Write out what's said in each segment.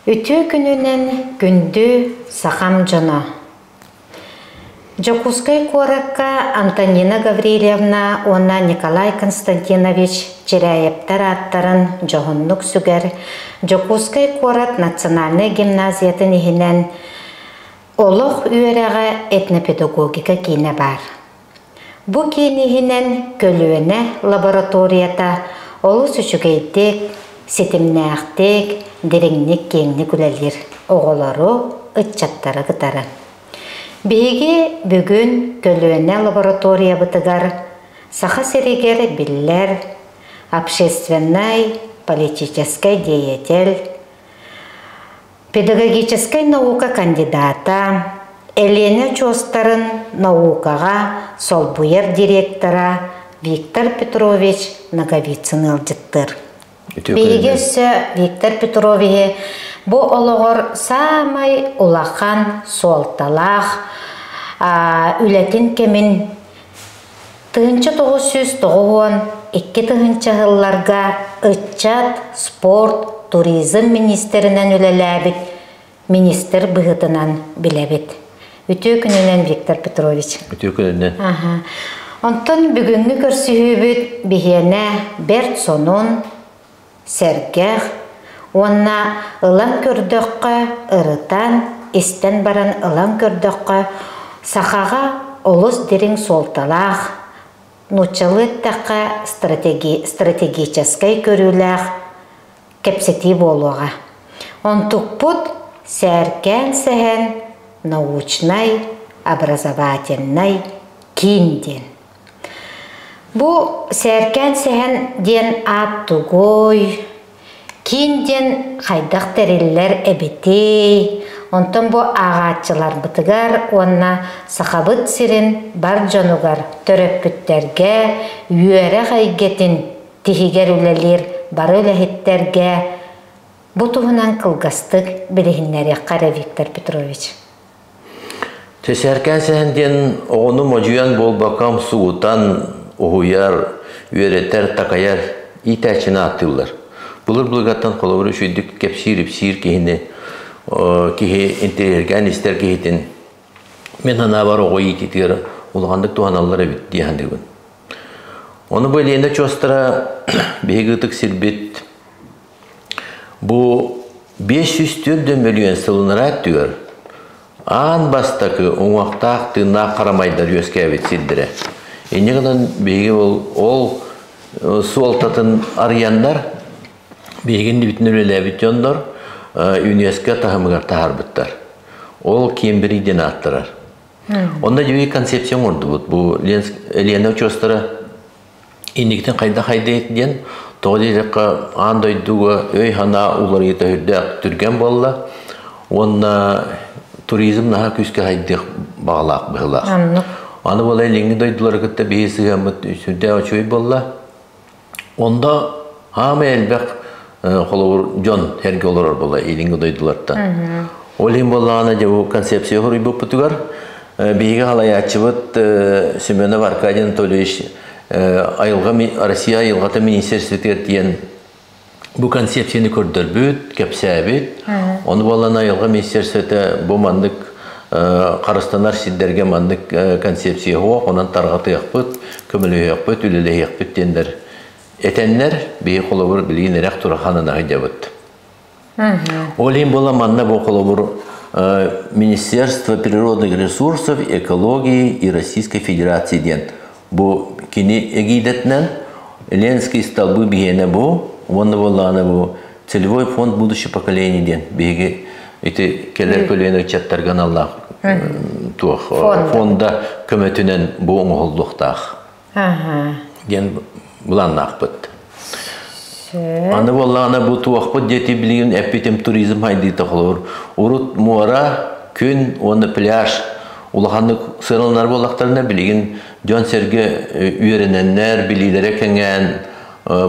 Үтүө күнүнэн күндү сахам дьоно! Дьокуускай куоракка Антонина Гаврильевна уонна Николай Константинович Чирээйэптэр ааттарын дьоһуннук сүгэр Дьокуускай куорат национальнай гимназиятын иһинэн Олох үөрэҕэ этнопедагогика киинэ баар. Бу киин иһинэн көлүөнэ лабораторията олус үчүгэйдик, ситимнээхтик, дириҥник киэҥник үлэлиир оҕолору, ыччаттары кытары. Биһиги бүгүн көлүөнэ лабораториябытыгар Саха сиригэр биллэр общественнай, политическай деятель, Педагогическай наука кандидата, Элиэнэ очуостарын наукаҕа солбуйар директора Виктор Петрович Ноговицын ыалдьыттыыр. Биһиги өссө Виктор Петровиһы бу олоҕор саамай улахан суолталаах үлэтин кэмин 1992 тыһыынча сылларга ыччат, спорт, туризм министринэн үлэлээбит министр быһыытынан билэбит. Үтүө күнүнэн, Виктор Петрович. Үтүө күнүнэн. Онтон бүгүҥҥү көрсүһүүбүт биһиэнэ бэрт сонун, сэргэх уонна ылан көрдөххө, ырытан, истэн баран ылан көрдөххө, сахаҕа олус дириҥ суолталаах, нууччалыы эттэххэ, стратегическай көрүүлээх кэпсэтии буолуоҕа. Онтукпут сээркээн сэһэн научнай, образовательнай киин диэн. Бу Сээркээн Сэһэн диэн аат тугуй, киин диэн хайдах тэриллэр эбитий, онтон бу ааҕааччыларбытыгар уонна Сахабыт сирин бар дьонугар, төрөппүттэргэ, үөрэх эйгэтин тиһигэр үлэлиир бары үлэһиттэргэ бу туһунан кылгастык билиһиннэриэххэ эрэ, Виктор Петрович. Сэркээн сэһэн диэн оҕону модьуйан буолбакка умсугутан, уһуйар, үөрэтэр, такайар иитээччини ааттыыллар. Былыр-былыргаттан холобур үчүгүйдүк кэпсиир-ипсиир киһини, киһи интэриэһиргээн истэр киһитин мин санаабар оҕо иитиитигэр улаханнык туһаналлар эбит дии саныыбын. Ону бу Элиэнэ чуостара биһиги ытык сирбит Бу 504 мөлүйүөн сылынараа өттүгэр аан бастакы уҥуохтаах тыыннаах харамайдар үөскээбит сирдэрэ. Инньэ гынан биһиги ол, ол суолтатын арыйаннар, биһиги иннибитин үлэлээбит дьоннор ЮНЕСКО таһымыгар таһаарбыттар. Ол Кембрий диэн ааттарар. Онно дьүүй концепция оҥордубут. Бу Лена очуостара инникитин хайдах хайдыйыт диэн, тоҕо диэтэххэ, аан дойдуга өй-санаа уларыйыта сүрдээх түргэн буолла уонна туризм наһаа күүскэ хайдыах баҕалаах быһыылаах. Аны буола илиҥҥи дойдулары кытта биһи сыһыаммыт сүрдээх үчүгэй буолла. Онно хаамай элбэх холобур дьон эргэ олорор буолла илиҥҥи дойдулартан. Ол иһин буоллаҕына дьэ бу концепция хоруйбуппутугар биһиги халайааччыбыт Семенов Аркадий Анатольевич айылҕа Россия айылҕата министерствотыгар тиийэн бу концепцияны көрдөрбүт, кэпсээбит. Ону буолан айылҕа министерствота бу маннык харыстанар сирдэргэ маннык концепция суох, онон тарҕатыахпыт, көмөлөһүөхпүт, үлэлэһиэхпит диэннэр этэннэр, биһи холобур билигин эрэх тураханын аһыйдабыт. Ол иһин буола манна бу холобур Министерство природных ресурсов, экологии и Российской Федерации диэн бу кини эгиидэтинэн Ленский столбы биһиэнэ бу уонна буоллаҕына бу целевой фонд будущего поколения диэн биһиги ити кэлэр көлүөнэ ыччаттарга аналлаах туох фонда көмөтүнэн бу оҥоһуллуохтаах диэн былааннаахпыт. Аны буоллаҕына бу туохпут диэти билигин эппитим туризм хайдыыта холобур. Урут муора, күн уонна пляж улаханнык сыаналанар буоллахтарына билигин дьон-сэргэ үөрэнэннэр, билиилэрэ кэҥээн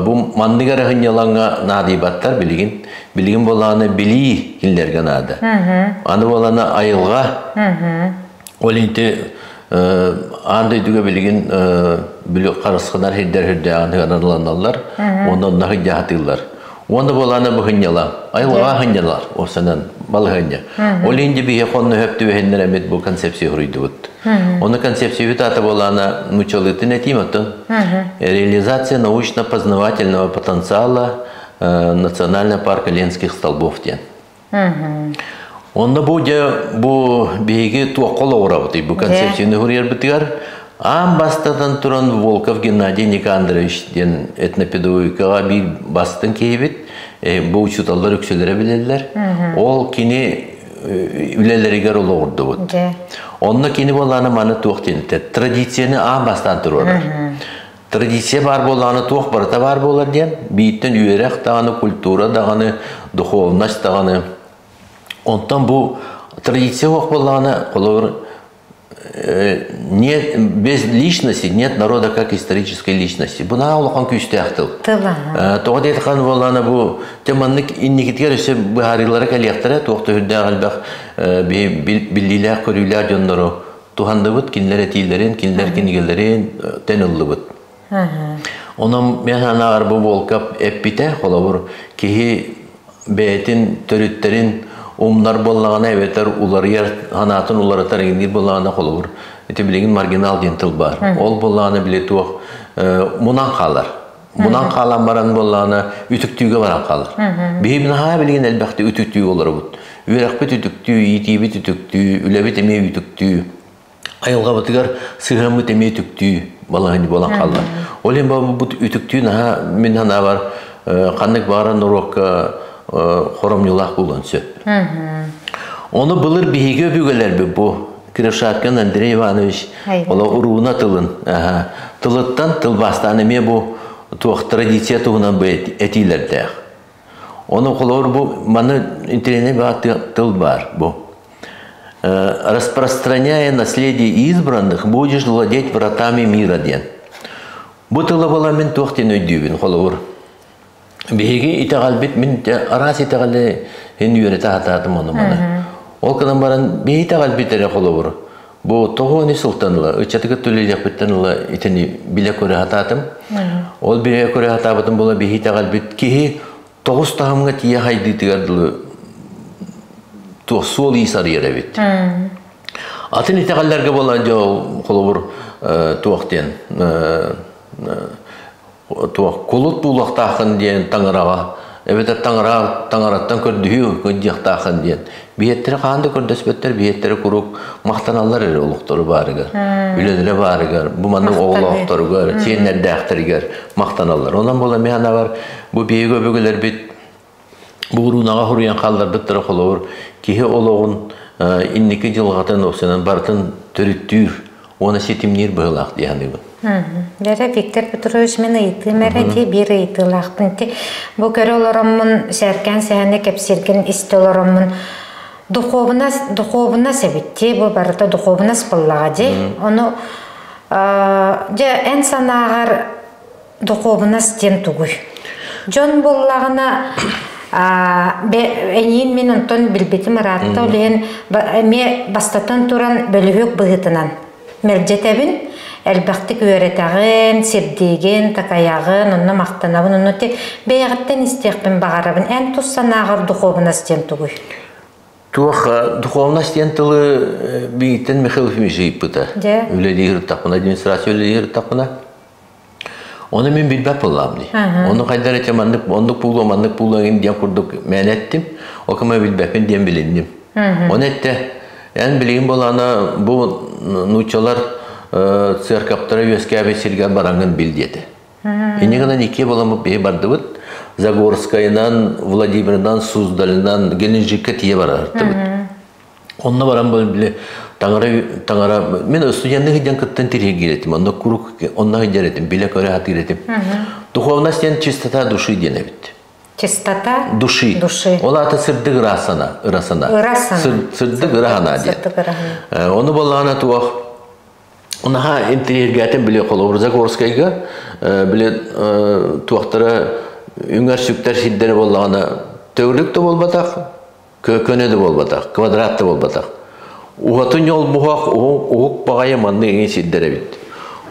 бу маннык эрэ сынньалаҥҥа наадыйбаттар билигин. Билигин буоллаҕына билии кинилэргэ наада. Аны буоллаҕына айылҕа Ол инти аан дойдуга билигин били харысханар сирдэр сүрдээҕин ыаналаналлар уонна онно сылдьаһатыыллар. Уонна буолаана быһынньала, айылҕа хынньалар, осанан балыһынньа. Ол инди биһи хонно хөп түбэһиннэр эмит бу концепция хуруйдубут. Оны концепция ата буолаана нучалытын этиим оттон реализация научно-познавательного потенциала Национального парка Ленских столбов диэн. Онно бу дьэ бу биһиги туохха олоҕурабытый бу концепцияны хуруйарбытыгар аан бастатан туран Волков Геннадий Никандрович диэн этнопедагогикаҕа биир бастыҥ киһибит. Бу учууталлар үксүлэрэ билэллэр. Ол кини үлэлэригэр олоҕурдубут. Онно кини буолаана маны туох диэн традицияны аан бастаан туруорар. Традиция баар буоллаҕына туох барыта баар буолар диэн, бииртэн үөрэх даҕаны, культура даҕаны, духовность даҕаны. Онтон бу традиция суох буоллаҕына, холобур, нет, без личности нет народа как исторической личности. Бу наһаа улахан күүстээх тыл. Тоҕо диэтэххэ буоллаҕына бу те маннык инникитигэр өссө быһаарыылара кэлиэхтэрэ, туох да үрдээх элбэх биллиилээх көрүүлээх дьоннору туһанныбыт, кинилэр этиилэрин, кинилэр кинигэлэрин тэн ыллыбыт. Онон мен санааҕар бу Волков эппитэ, холобур, киһи бэйэтин төрүттэрин умнар буоллаҕына эбэтэр уларыйар санаатын уларытар иҥниир буоллаҕына холобур ити билигин маргинал диэн тыл баар. Ол буоллаҕына били туох мунан хаалар. Мунан хаалан баран буоллаҕына үтүктүүгэ баран хаалар. Биһи наһаа билигин элбэхтик үтүктүү олоробут. Үөрэхпит үтүктүү, иитиибит үтүктүү, үлэбит эмиэ үтүктүү. Айылҕабытыгар сыһыаммыт эмиэ үтүктүү балаһын буолан хаалла. Ол иһин бу үтүктүү наһаа мин санаабар ханнык баҕарар норуокка хоромньулаах буолуон сөп. Ону былыр биһиги өбүгэлэрбит бу Кривошапкин Андрей Иванович оло урууна тылын тылыттан тылбаастаан эмиэ бу туох традиция туһунан бу этиилэрдээх. Ону холобур бу маны интеллигентный баар тыл баар бу. Распространяя наследие избранных, будешь владеть вратами мира диэн. Бу тылы була мин туох диэн өйдүүбүн холобур. Биһиги итэҕэлбит мин араас итэҕэли ин үөрэтэ сатаатым ону маны. Ол гынан баран биһи итэҕэлбит эрэ холобур. Бу тоҕуону сылтан ыла, ыччатыгар төлөйүөхпүттэн ыла итини билэ-көрө сатаатым. Ол билэ-көрө сатаабытым була биһи итэҕэлбит киһи тоҕус таһымҥа тиийэ хайдыытыгар дылы туох суол иис арыйар эбит. Атын итэҕэллэргэ буолан дьэ холобур туох диэн туох кулут буолуохтааххын диэн таҥараҕа эбэтэр таҥара таҥараттан көрдөһүү кырдьыахтааххын диэн биһиэттэрэ хаһан да көрдөспөттөр биһиэттэрэ куруук махтаналлар эрэ олохтору баарыгар үлэлэрэ баарыгар бу маннык оҕолоохторугар сиэннэрдээхтэригэр махтаналлар онон буола мин санаабар бу биһиги өбүгэлэрбит бу уруунаҕа суруйан хаалларбыттара холобур киһи олоҕун инники дьылҕатын охсунан барытын төрүттүүр уонна ситимниир быһыылаах дии саныыбын. Дэрэ Виктор Петрович мин ыйытыым эрэ ди биир ыйытыылаахпын ти бу көрө олороммун сээркээн сэһэни кэпсииргин истэ олороммун духуобунас духуобунас эбит дии бу барыта духуобунас буоллаҕа дии ону дьэ эн санааҕар Духуобунас диэн тугуй? Дьон буоллаҕына эйиин мин онтон билбитим ыраатта, ол иһин эмиэ бастатан туран бөлүһүөк быһыытынан мэлдьэтэбин, элбэхтик үөрэтэҕин, сирдиигин, такайаҕын, онно махтанабын, онно ти бэйэҕиттэн истиэхпин баҕарабын. Эн тус санааҕар духуобунас диэн тугуй? Туох духовность диэн тылы биһиттэн Михаил Ефимович ыйыппыта. Үлэлиир ырыттахпына, администрация үлэлиир ырыттахпына. Ону мин билбэт буоллаҕым дии. Ону хайдар этэ маннык оннук буолуо, маннык буолуо эҥин диэн курдук мээнэ эттим. Ол кыма билбэппин диэн билинним. Ону эттэ, эн билигин буолаана бу нууччалар церковтара үөскээбит сиргэр бараҥҥын бил диэтэ. Инньэ гынан икки буоламмыт биһи бардыбыт. Загорскайынан, Владимирынан, Суздалынан, Геленджикка тиийэ барартыбыт. Онно баран били таҥара таҥара мин студеннык сылдьан кыттан тириһиргиир этим онно куруук онно сылдьар этим билэ-көрө сатыыр этим духовность диэн чистота души диэн эбит чистота души души ол аата сырдык ырасана ырасана ырасана сырдык ырахана диэн ону буоллаҕына туох наһаа интэриэһиргээтим били холобур Загорскайга били туохтара үҥэр сүктэр сирдэрэ буоллаҕына төгүрүк да буолбатах Көнө да буолбатах, квадрат да буолбатах. Уһатын ньолбуһах уһук баҕайы маннык эҥин сирдэр эбит.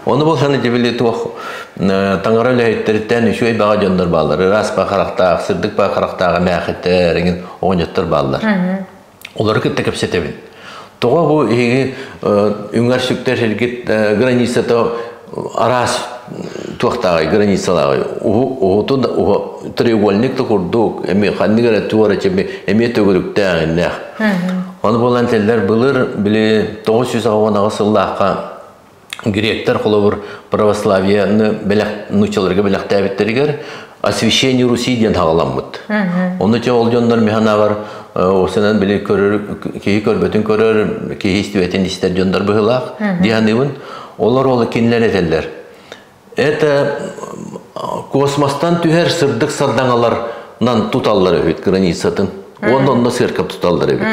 Оны болсаны дебили туох таҥара үлэһиттэриттэн үчүгэй баҕа дьоннор бааллар. Ыраас ба харахтаах, сырдык ба харахтаах эмээхиттэр, эҥин оҕонньоттор бааллар. Олары кытта кэпсэтэбин. Тоҕо бу эһиги үҥэр сүктэр сиргит границата араас туохтааҕый границалааҕый уһутун треугольник да курдук эми ханнык эрэ туора эмиэ төгүрүктээх иннээх. Ону буолан этэллэр былыр били 998 сыллаахха гректэр холобур православиены бэлэх нууччаларга бэлэхтээбиттэригэр освящение Руси диэн хаҕаламмыт. Ону те ол дьоннор механавар осынан били көрөр киһи көрбөтүн көрөр, киһи истибэтин истэр дьоннор быһылаах диһаныыбын. Олор ол кинилэр этэллэр. Это космостан түһэр сырдык сардаҥаларынан туталлар эбит границатын. Уонна онно сыаркап туталлар эбит.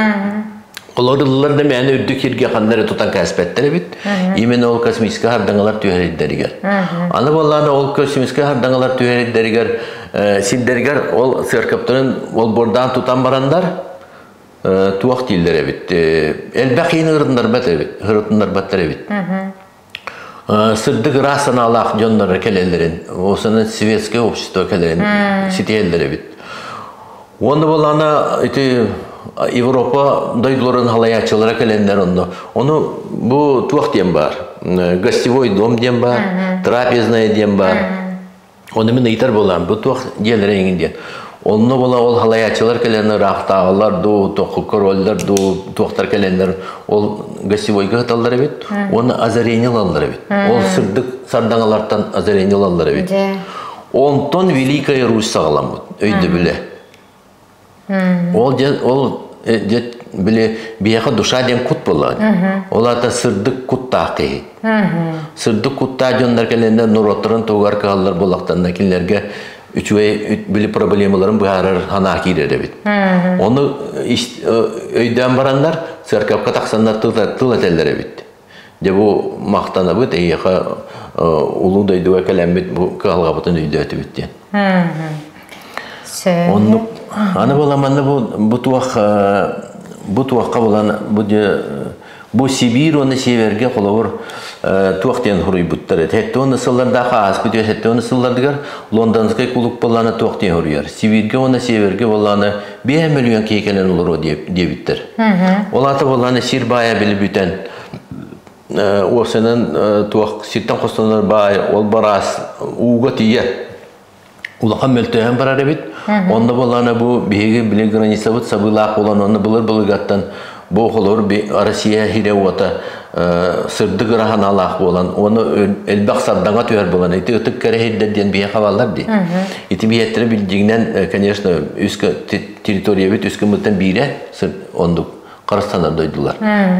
Олоруллар да мээнэ үрдүк сиргэ ханна эрэ тутан кээспэттэр эбит. Именно ол космическай хардаҥалар түһэриддэригэр. Аны буоллаана ол космическай хардаҥалар түһэриддэригэр сирдэригэр ол сыаркаптарын олбуордаан тутан барандар туох дииллэр эбит. Элбэх иин ырытыннарбат эбит, ырытыннарбаттар эбит. Сырдык ыраас санаалаах дьоннор кэлэллэрин, осанан светское общество кэлэрин ситиһэллэр эбит. Уонна буоллаҕына ити Европа дойдуларын халайааччылара кэлэннэр онно. Ону бу туох диэн баар? Гостевой дом диэн баар, трапезная диэн баар. Ону мин ыйытар буолаам, бу туох дьиэлэрэ эҥин диэн. Онно була ол халайааччылар кэлэн ыраахтааҕылар дуу, туох короллар дуу, туохтар кэлэннэр ол гостевойга сыталлар эбит уонна озарение ылаллар эбит. Ол сырдык сардаҥалартан озарение ылаллар эбит. Онтон Великая Русь саҕаламмыт өйдөбүлэ. Ол дьэ ол дьэ били биһиэхэ душа диэн кут буоллаҕа. Ол аата сырдык куттаах киһи. Сырдык куттаах дьоннор кэлэннэр норуоттарын туһугар кыһаллар буоллахтарына кинилэргэ үчүгэй били проблемаларын быһаарар санаа киирэр эбит. Ону өйдөөн бараннар церковка тахсаннар тыл этэллэр эбит. Дьэ бу махтанабыт эйиэхэ улуу дойдуга кэлэммит бу кыһалҕабытын өйдөөтүбүт диэн. Оннук аны була манна бу бу туох бу туохха булан бу бу Сибиир уонна Севергэ холобур туох диэн хуруйбуттар эт уонна сыллардаах ааспыт үөс уонна сыллардыгар Лондонскай кулук буоллаана туох диэн хуруйар Сибииргэ уонна Севергэ буоллаана 5 миллион киһи кэлэн олоруо диэбиттэр. Ол аата буоллаана сир баайа били бүтэн уопсайынан туох сиртэн хостонор баай ол бараас ууга тиийэр улахан мөлтөөһөн барар эбит. Онно буоллаана бу биһиги били границабыт сабыылаах буолан онно былыр былыргаттан бу холобур Россия хире уота сырдык ыраһаналаах буолан уонна элбэх сардаҥа түһэр буолан ити ытык кэрэһирдэр диэн биһиэхэ бааллар дии. Ити биһиэттэрэ билдьигинэн конечно үс территориябыт үс гыммыттан биирэ оннук харыстанар дойдулар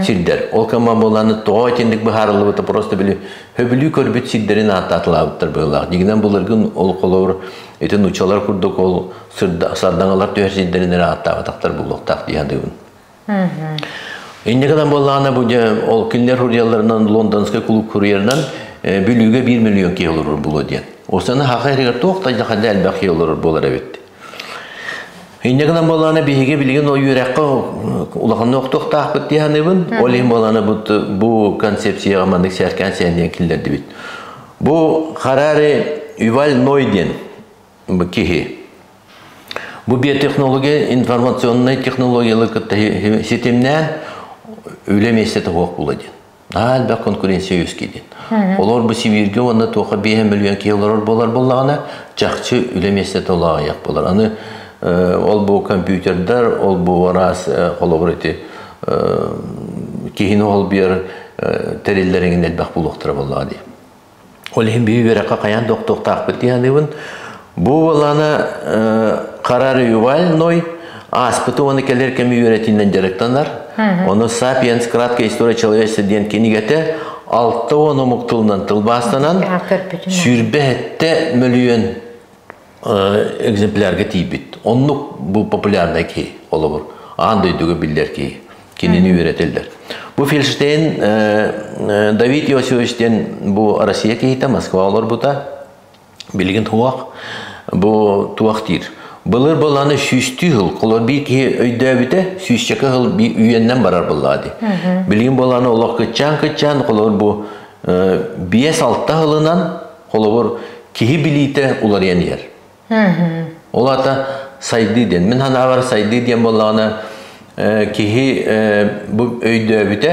сирдэр. Ол кэмэ буолан тоҕо итинник быһаарыллыбыта просто били хөбүлүү көрбүт сирдэрин ааттаатылаабыттар быһыылаах. Дьиҥинэн былыргын ол холобур ити нууччалар курдук ол сардаҥалар түһэр сирдэрин эрэ ааттаабатахтар буолуохтаах дии саныыбын. Инньэ гынан буоллаҕына бу дьэ ол кинилэр суруйалларынан Лондонскай кулууп суруйарынан Бүлүүгэ 1 миллион киһи олорор буолуо диэн. Осаны хаха иһигэр туох да дьахалла элбэх киһи олорор буолар эбит. Инньэ гынан буоллаҕына биһиги билигин ол үөрэххэ улаханнык охтуохтаахпыт дии саныыбын. Ол иһин буоллаҕына бу концепцияҕа маннык сээркээн сэһэнниэн киллэрдибит. Бу Харари Юваль Ной диэн киһи. Бу биотехнология информационнай технологиялары кытта ситимнээн үлэ миэстэтэ суох буола диэн. Наһаа элбэх конкуренция үөскиир. Олор бу Сибииргэ уонна туохха 5 миллион киһи олорор буолар буоллаҕына, чахчы үлэ миэстэтэ улаҕайах буолар. Аны ол бу компьютердар, ол бу араас холобур ити киһини холбуйар тэриллэр эҥин элбэх буолуохтара буоллаҕа дии. Ол иһин биһи үөрэххэ хайаан да охтуохтаахпыт дии саныыбын. Бу буоллаҕына Харар Юваль Ной ааспыты уонна кэлэр кэми үөрэтиинэн дьарыктанар. Ону «Сапиенс. Краткая история человечества» диэн кинигэтэ 60 омук тылынан тылбаастанан 27 мөлүйүөн экземплярга тиийбит. Оннук бу популярнай киһи холобур. Аан дойдуга биллэр киһи. Кинини үөрэтэллэр. Бу Фельштейн Давид Иосифович диэн бу Россия киһитэ Москва олорбута. Билигин туох бу туох диир. Былыр быланы сүүстүү сыл, холор биир киһи өйдөөбүтэ сүүсчэкэ сыл үйэннэн барар быллаа дии. Билигин быланы олох кыччаан кыччаан холор бу 5-6 сылынан холобур киһи билиитэ уларыйан иһэр. Ол аата сайдыы диэн. Мин санаабар сайдыы диэн буоллаҕына киһи бу өйдөөбүтэ,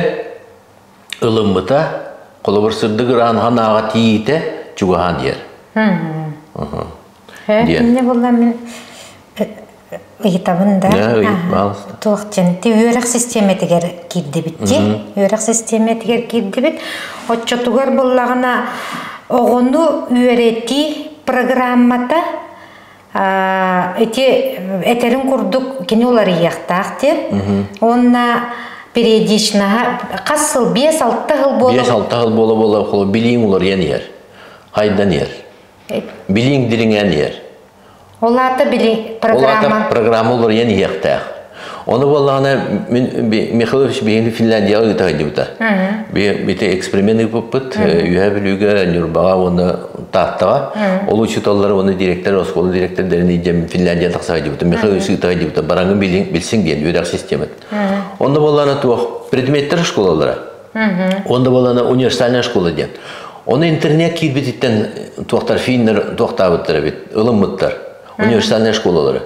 ылыммыта, холобур сырдык ыраан санааҕа тиийиитэ чугаһаан иһэр. Диэн. Инньэ буолла мин ыйытабын да. Туох диэн үөрэх систиэмэтигэр киирдибит дии. Үөрэх систиэмэтигэр киирдибит. Оччотугар буоллаҕына оҕону үөрэтии программата ити этэрин курдук кини уларыйыахтаах диэн. Уонна периодичноһа хас сыл 5-6 сыл буола 5-6 сыл буола буола билииҥ уларыйан иһэр. Хайдан иһэр. Билииҥ дириҥээн иһэр. Ол аата били программа. Ол аата программа уларыйан иһиэхтээх. Ону буоллаҕына мин Михайлович биһиги Финляндияҕа ыыта сылдьыбыта. Бити эксперимент ыыппыппыт Үөһээ Бүлүүгэ, Ньурбаҕа уонна Тааттаҕа. Ол учууталлары уонна директор, оскуола директордарын илдьэн Финляндияҕа тахса сылдьыбыта. Михайлович ыыта сылдьыбыта. Бараҥын билсиҥ диэн үөрэх систематын. Онно буоллаҕына туох предметтэр школалара. Онно буоллаҕына универсальная школа диэн. Ону интернет киирбититтэн туохтар финнэр туохтаабыттар эбит, ылыммыттар универсальная школалары.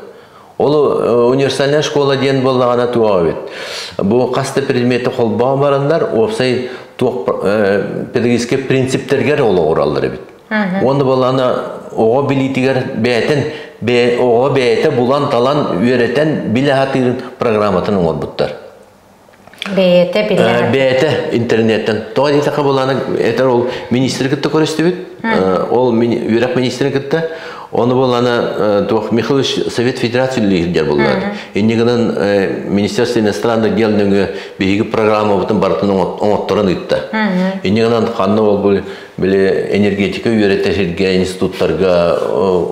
Ол универсальная школа диэн буоллаҕына туох эбит. Бу хас да предмети холбоон бараннар уопсай туох педагогическай принциптэргэр олоҕураллар эбит. Уонна буоллаҕына оҕо билиитигэр бэйэтин оҕо бэйэтэ булан-талан үөрэтэн билэ сатыырын программатын оҥорбуттар. Бэйэтэ билэр. Бэйэтэ интернеттэн. Тоҕо диэтэххэ буолааны этэр ол министри кытта көрүстүбүт. Ол үөрэх министрин кытта. Оны буолааны туох Михайлович Совет Федерации үлэлиир буоллар. Инньэ гынан Министерство иностранных дел нөҥүө биһиги программабытын барытын оҥотторон ыытта. Инньэ гынан ханна ол бу били энергетика үөрэтэр сиргэ, институттарга,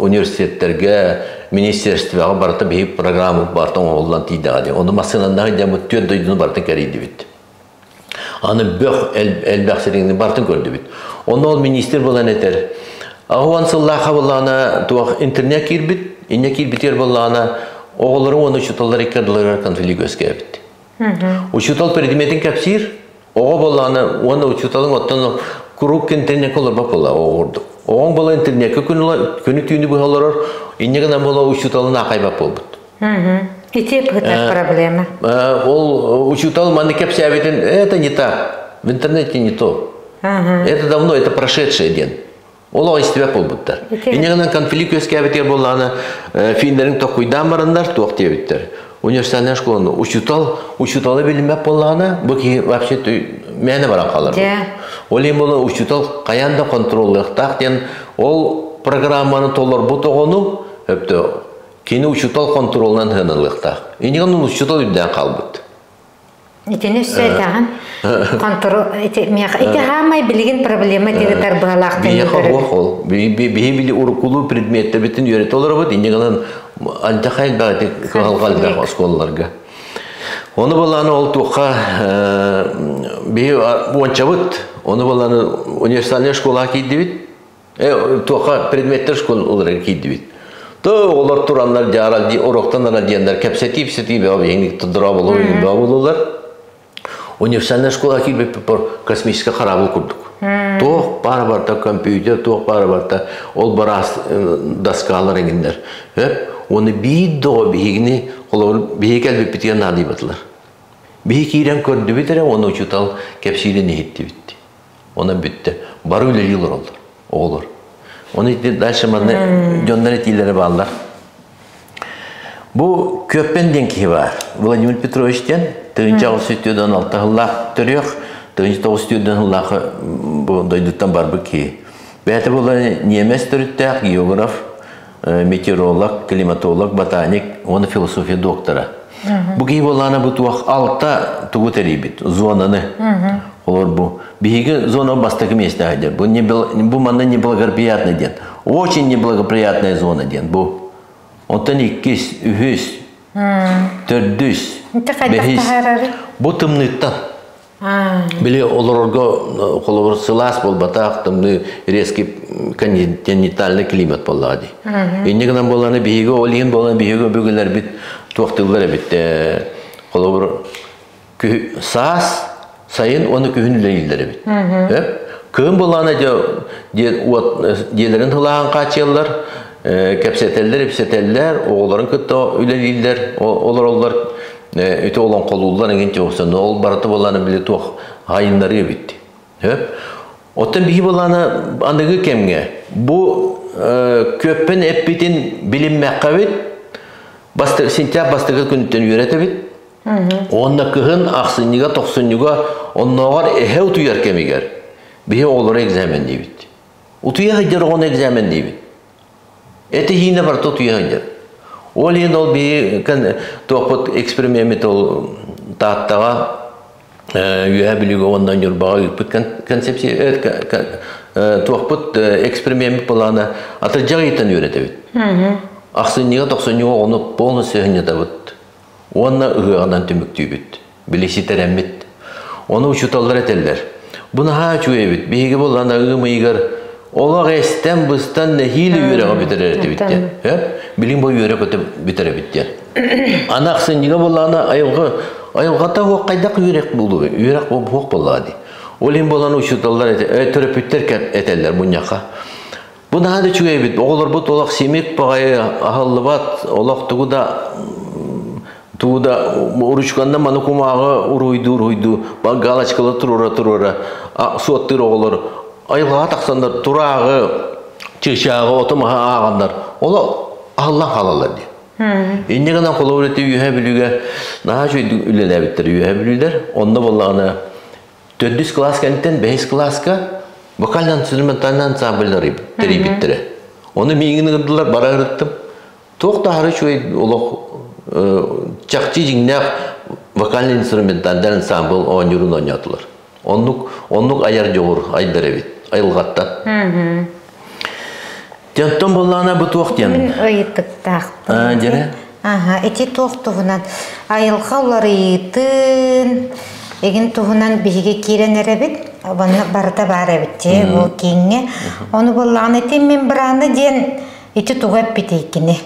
университеттарга, министерствоҕа барыта биһи программа барыта оҥоһуллан тиийдэҕэ дии. Ону массыынаннаах дьаммыт түөрт дойдуну барытын кэрийдибит. Аны бөх элбэх сириҥни барытын көрдүбүт. Онно ол министр буолан этэр, 80 сыллаахха буоллаҕына туох интернет киирбит, инньэ киирбитигэр буоллаҕына оҕолору уонна учууталлар икки ардыларыгар конфликт үөскээбит. Учуутал предметин кэпсиир, оҕо буоллаҕына уонна учууталыҥ оттон куруук интернеккэ олорбот буолла оҕо курдук. Оҕоҥ буола интернеккэ күнү-түүнү быһа олорор, инньэ гынан буола учууталын аахайбат буолбут. Ити пытар проблема. Ол учуутал манны кэпсээбитин это не так, в интернете не то. Это давно, это прошедшее диэн. Ол истибэт буолбуттар. Инньэ гынан конфликт үөскээбитигэр буоллаҕына финнэрин токуйдаан бараннар туох диэбиттэр. Универсальная школаны учуутал учууталы билиммэт буоллаҕына бу киһи вообще мээнэ баран хаалар. Ол иһин буолла учуутал хайаан да контроллуохтаах диэн ол программаны толорбут оҕону өптө кини учуутал контролунан сыаналыахтаах. Инньэ гынан учуутал үрдээн хаалбыт. Итини өссө этэҕин контрол ити миэхэ ити хаамай билигин проблема тиритэр быһалаах Биһиэхэ суох ол. Биһи били уруккулуу предметтэбитин үөрэтэ олоробут, инньэ гынан альдахай баҕайы кыһалҕа элбэх оскуолаларга. Ону балааны ол туохха биһи уончабыт, ону балааны универсальная школаҕа киирдибит. Туохха предметтер школаларга киирдибит. То олор тураннар дьаарал уроктан ара диэннэр кэпсэтии-псэтии бөҕө биһиги дорооболуу бөҕө буолулар. Универсальная школа киирбиппит космическай хараабыл курдук. Туох баара барыта компьютер, туох баара барыта ол бараас доскалар эҥиннэр. Өп, уонна биир да оҕо биһигини холобур биһиги кэлбиппитигэр наадыйбатылар. Биһи киирэн көрдүбүт эрэ уонна учуутал кэпсиирин иһиттибит. Онон бүттэ. Бары үлэлии олороллор, оҕолор. Оны ити дальше манна дьоннор этиилэрэ бааллар. Бу Көппен диэн киһи баар. Владимир Петрович диэн 1946 сыллаах төрүөх, 1909 сыллаах бу дойдуттан барбыт киһи. Бэйэтэ буола ньиэмэс төрүттээх географ, метеоролог, климатолог, ботаник уонна философия доктора. Бу киһи буоллаҕына бу туох алта тугу тэрийбит зонаны. Олор бу биһиги зона бастакы миэстэҕэ диэн. Бу не бу манна неблагоприятный диэн. Очень неблагоприятная зона диэн бу. Оттон иккис, үһүс, төрдүс, бэһис. Бу тымныыттан. Били олорорго холобур сылаас буолбатах, тымныы резкий континентальный климат буоллаҕа дии. Инньэ гынан буоллаҕына биһиги ол иһин буолан биһиги өбүгэлэрбит туохтууллар эбит холобур саас сайын уонна күһүн үлэлииллэр эбит. Кыһын буллаана дьиэлэрин тылааһын хааччыйаллар, кэпсэтэллэр, ипсэтэллэр, оҕолорун кытта үлэлииллэр, олороллор, үтө олоҥхолууллар эҥин чугусан. Ол барыта буоллаана били туох айыннарыы эбит. Оттон биһи буоллаана аныгы кэмҥэ бу көппөн эппитин билиммэххэбит, сентябрь бастакы күнүттэн үөрэтэбит. Уонна кыһын ахсынньыга, тохсунньуга оннооҕор эһэ утуйар кэмигэр биһи оҕолору экзаменниибит. Утуйа сылдьар оҕону экзаменниибит. Этиһиинэ барыта утуйа сылдьар. Ол иһин ол биһи туохпут эксперимеммит ол Тааттаҕа Үөһээ Бүлүүгэ уонна Ньурбаҕа ыыппыт концепция туохпут эксперимеммит былаана атырдьах ыйтан үөрэтэбит. Ахсынньыга, тохсунньуга оҕону полностью сынньатабыт уонна ыһыаҕынан түмүктүүбүт. Били ситэрэммит. Ону учууталлар этэллэр. Бу наһаа үчүгэй эбит. Биһиги буоллаана ыам ыйыгар олох эстэн быстан нэһиилэ үөрэҕи бүтэрэр этибит диэн. Билин бу үөрэ көтө бүтэрэбит диэн. Аны ахсынньыга буоллаҕына айылҕа айылҕата суох хайдах үөрэх буолуой? Үөрэх суох буоллаҕа дии. Ол иһин буолан учууталлар төрөппүттэр этэллэр мунньахха. Бу наһаа да үчүгэй эбит. Оҕолорбут олох симик баҕайы аһыллыбат, олох тугу да тугу да ручканна маны кумааҕы уруһуйдуу уруһуйдуу галочкалар туруора туруора суоттуур оҕолор айылҕаҕа тахсаннар турааҕы чыычааҕы оту маһы ааҕаннар олох аһыллан хаалаллар дии. Инньэ гынан холобур ити Үөһээ Бүлүүгэ наһаа үчүгэйдик үлэлээбиттэр Үөһээ Бүлүүлэр. Онно буоллаҕына төрдүс кылаас кэнниттэн бэһис кылааска вокально-инструментальный ансамбльлары тэрийбиттэрэ. Ону миигин ыҥырдылар, бара ырыттым. Туох да аһары үчүгэй олох чахчы дьиҥнээх вокально-инструментальный ансамбль оонньуурун оонньоотулар. Оннук, оннук айар дьоҕур айдар эбит, айылҕаттан. Онтон буоллаҕына бу туох диэн? Мин ыйытыктаахпын. Дьэрэ? Аха, ити туох туһунан айылҕа уларыйыытын игин туһунан биһиги киирэн эрэбит. Онно барыта баар эбит дии бу кииҥҥэ. Ону буоллаҕына ити мембрана диэн ити тугу эппитий кини?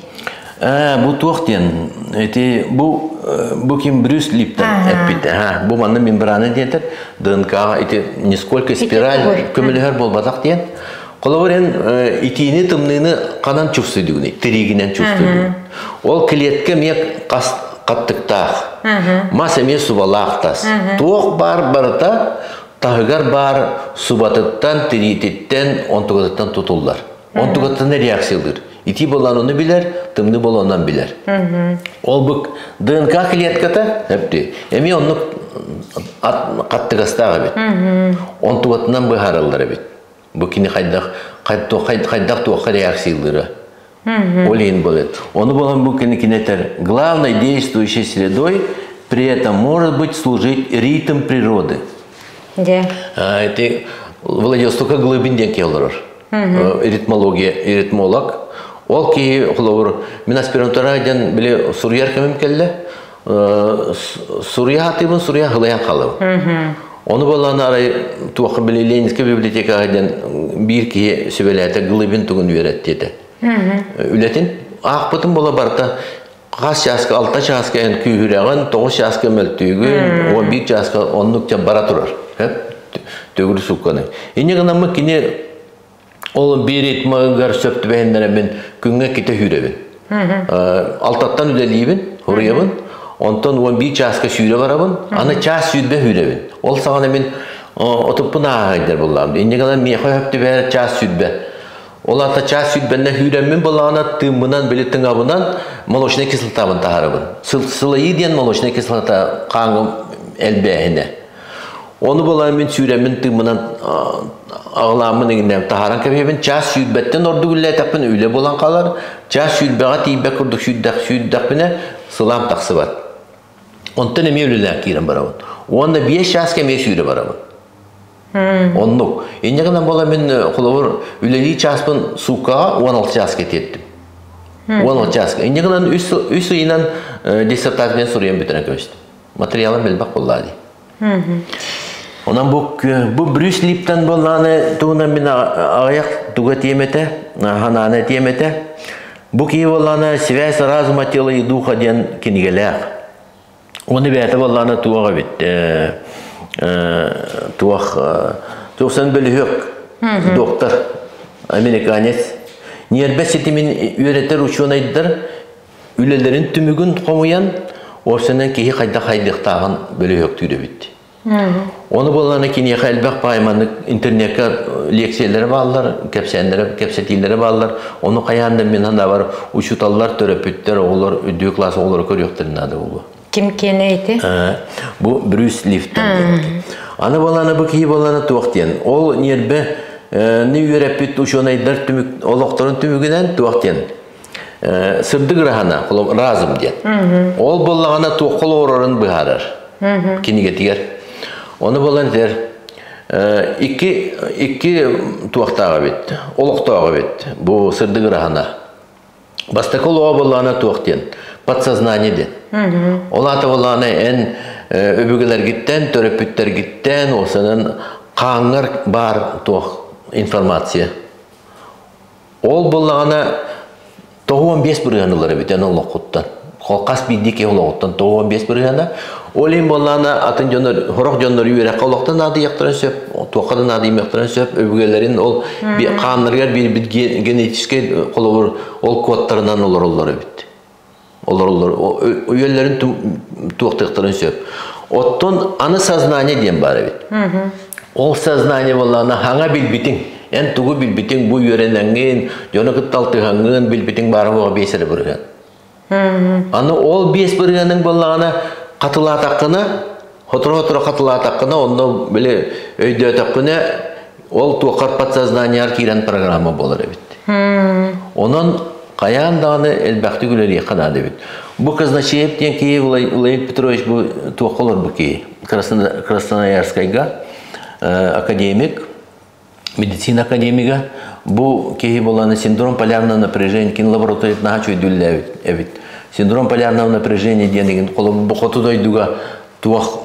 Бу туох диэн ити бу бу ким Брюс Липтон эппит. Бу манна мембрана диэтэр ДНК ити несколько спираль көмөлөһөр буолбатах диэн. Холобур эн итиини тымныыны ханан чувствуйдугуный? Тириигинэн чувствуйдугун. Ол клетка эмиэ хас хаттыктаах. Мас эмиэ субалаах тас. Туох баар барыта таһыгар баар субатыттан, тириититтэн, онтугатыттан тутуллар. Онтугаттан реакциялыыр. Итии болан ону билэр, тымныы болонон билэр. Ол бу ДНК клетката эпти, эмиэ оннук хаттыгастаах эбит. Онтугатынан быһаараллар эбит. Бу кини хайдах хайдах туохха реакциялыыра. Ол иһин болет. Ону болан бу кини кинетер главной действующей средой при этом может быть служить ритм природы. Де. Это Владивостока Глыбин диэн киһи олорор. Ритмология, ритмолог. Ол киһи холобур мин аспирантура диэн били суруйар кэмим кэллэ. Суруйа хатыыбын, суруйа хылайан халым. Ону боллаан арай туохха били Ленинскэй библиотекаҕа диэн биир киһи сүбэлээтэ Глыбин тугун үөрэт диэтэ. Үлэтин аахпытым буола барыта хас чааска алта чааска эн күүһүрэҕин, 9 чааска мөлтүүгүн, 11 чааска оннук бара турар. Төгүр суукканы. Инньэ гынаммын кини ол биир ритмыгар сөп түбэһиннэрэммин күҥҥэ иккитэ сүүрэбин. Алтаттан үлэлиибин, хуруйабын. Онтон 11 чааска сүүрэ барабын. Аны чаас 20 сүүрэбин. Ол саҕана мин отуппун ааһайдар буллаам. Инньэ гынан миэхэ сөп түбэһэр чаас 20. Ол аата чаас сүүрбэннэ сүүрэммин былаана тыыммынан били тыҥабынан молочнай кислотабын таһарабын. Сылайыы диэн молочнай кислота хааҥым элбээһинэ. Ону булан мин сүүрэммин тыыммынан аҕылааммын иҥнэм таһааран кэбиһэбин. Чаас сүүрбэттэн ордук үлэлээтэхпинэ үлэ буолан хаалар. Чаас 20-ҕэ тиийбэт курдук сүүрдэхпинэ сылаам тахсыбат. Онтон эмиэ үлэлээн киирэн барабын. Уонна 5 чааска эмиэ сүүрэ барабын. Оннук. Инньэ гынан буола мин холобур үлэлии чааспын сууккаҕа 16 чааска тиэртим. 16 чааска. Инньэ гынан үс ыйынан диссертацияны суруйан бүтэрэн көстүм. Материалым элбэх буоллаа дии. Онон бу бу Брюс Липтон буоллааны туһунан мин аҕыйах туга тиэмэтэ, ханааны тиэмэтэ. Бу киһи буоллааны «Связь разума, тела и духа» диэн кинигэлээх. Оны бэйэтэ буоллаана туох эбит туох Туохсан бөлүһүөк доктор, американец. Ньиэрбэ ситимин үөрэтэр учуонайдар үлэлэрин түмүгүн хомуйан, уопсайынан киһи хайдах хайдыахтааҕын бөлүһүөктүүр эбит. Ону буоллаҕына киниэхэ элбэх баай маннык интернекка лекциялары бааллар, кэпсээннэрэ, кэпсэтиилэрэ бааллар. Ону хайаан да мин санаабар учууталлар, төрөппүттэр, оҕолор, үрдүкү класс оҕолоро көрүөхтэрин наада буолуо. Ким киэнэ ити? Бу Брюс Лифтон диэн. Аны буоллаҕына бу киһи буоллаҕына туох диэн. Ол ньиэрбэ ни үөрэппит учуонайдар түмүк олохторун түмүгүнэн туох диэн сырдык ыраһана разум диэн. Ол буоллаҕына туохха олорорун быһаарар кинигэтигэр. Ону буолан этэр икки икки туохтаах эбит, олохтоох эбит бу сырдык ыраһана. Бастакы олоҕо буоллаҕына туох диэн подсознание диэн. Ол аата буоллаҕына эн өбүгэлэргиттэн, төрөппүттэргиттэн, осанан хааҥҥар баар туох информация. Ол буоллаҕына 95 бырыһыан ылар эбит эн олоххуттан. Хас биирдии киһи олоҕуттан 95 бырыһыана. Ол иһин буоллаҕына атын дьоннор, сорох дьоннор үөрэххэ олохтон наадыйыахтарын сөп, туохха да наадыймыахтарын сөп. Өбүгэлэрин ол хааннарыгар биэрбит генетическэй холобур ол кодтарынан олороллор эбит. Олороллор, үйэлэрин туохтуохтарын сөп. Оттон аны сознание диэн баар эбит. Ол сознание буоллаҕына хаҥа билбитиҥ, эн тугу билбитиҥ бу үөрэнэҥҥин, дьону кытта алтыһаҥҥын билбитиҥ баара буола биэс эрэ бырыһыан. Аны ол биэс бырыһыаныҥ буоллаҕына хатылаатаххына, сотору-сотору хатылаатаххына, онно били өйдөөтөххүнэ, ол туоххар подсознаниеҕар киирэн программа буолар эбит. Онон хайаан даҕаны элбэхтик үлэлиэххэ наада эбит. Бу Казначеев диэн киһи Владимир Петрович бу туохха олорбут киһи Красноярскайга академик, медицина академига. Бу киһи буолан синдром полярного напряжения кин лабораторият наһаа чөйдүүллээбит эбит. Синдром полярного напряжения диэн бу хоту дойдуга туох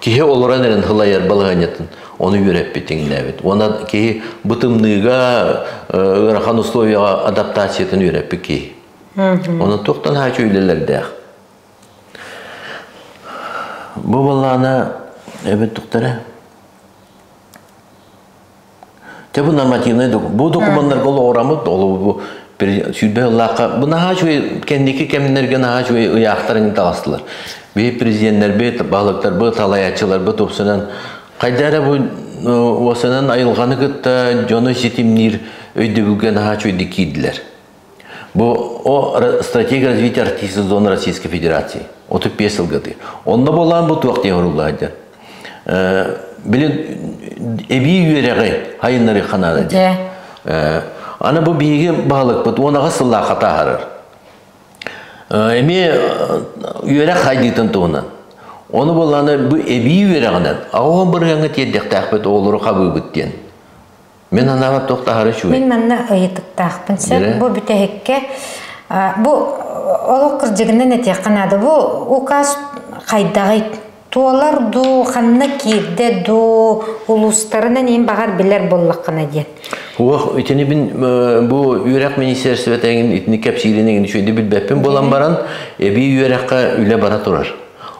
киһи олорон эрэн хылайар балаһыанньатын ону үөрэппит иҥнээбит. Уонна киһи бу тымныыга ыарахан условияҕа адаптациятын үөрэппит киһи. Онон туохтан хаачы үлэлэрдээх. Бу балаана эбит тухтара. Те бу нормативный бу документарга олоҕураммыт ол бу сүүрбэ сыллаахха бу наһаа үчүгэй кэнники кэмнэргэ наһаа үчүгэй ыйаахтар таҕыстылар. Биһи президеннэрбит, баһылыктарбыт, салайааччыларбыт тупсанан хайда эрэ бу уосанан айылҕаны кытта дьону ситимниир өйдөбүлгэ наһаа үчүгэйдик киирдилэр. Бу о стратегия развития арктической зоны Российской Федерации. 35 сылгаты. Онно болаан бу туох диэн уруллаһадьа. Билин эбии үөрэҕи хайыннары ханаада диэн. Аны бу биһиги баһылыкпыт 10 сыллаах хатааһарар. Эмиэ үөрэх хайдыытын туһунан. Ону болааны бу эбии үөрэҕинэн аҕа бырыһыаҥҥа тиэрдиэхтээхпит оҕолору хабыыбыт диэн. Мин анаабар туох таһары үчүгэй. Мин манна ыйытыктаахпын сөп. Бу бүтэһиккэ бу олох кырдьыгынан этиэххэ наада. Бу указ хайдаҕый? Туолар дуу, ханна киирдэ дуу, улуустарынан иин баҕар билэр буоллаххына диэн. Уох, итини бин бу үөрэх министерствота эҥин итини кэпсиирин эҥин үчүгэйдик билбэппин буолан баран, эбии үөрэххэ үлэ бара турар.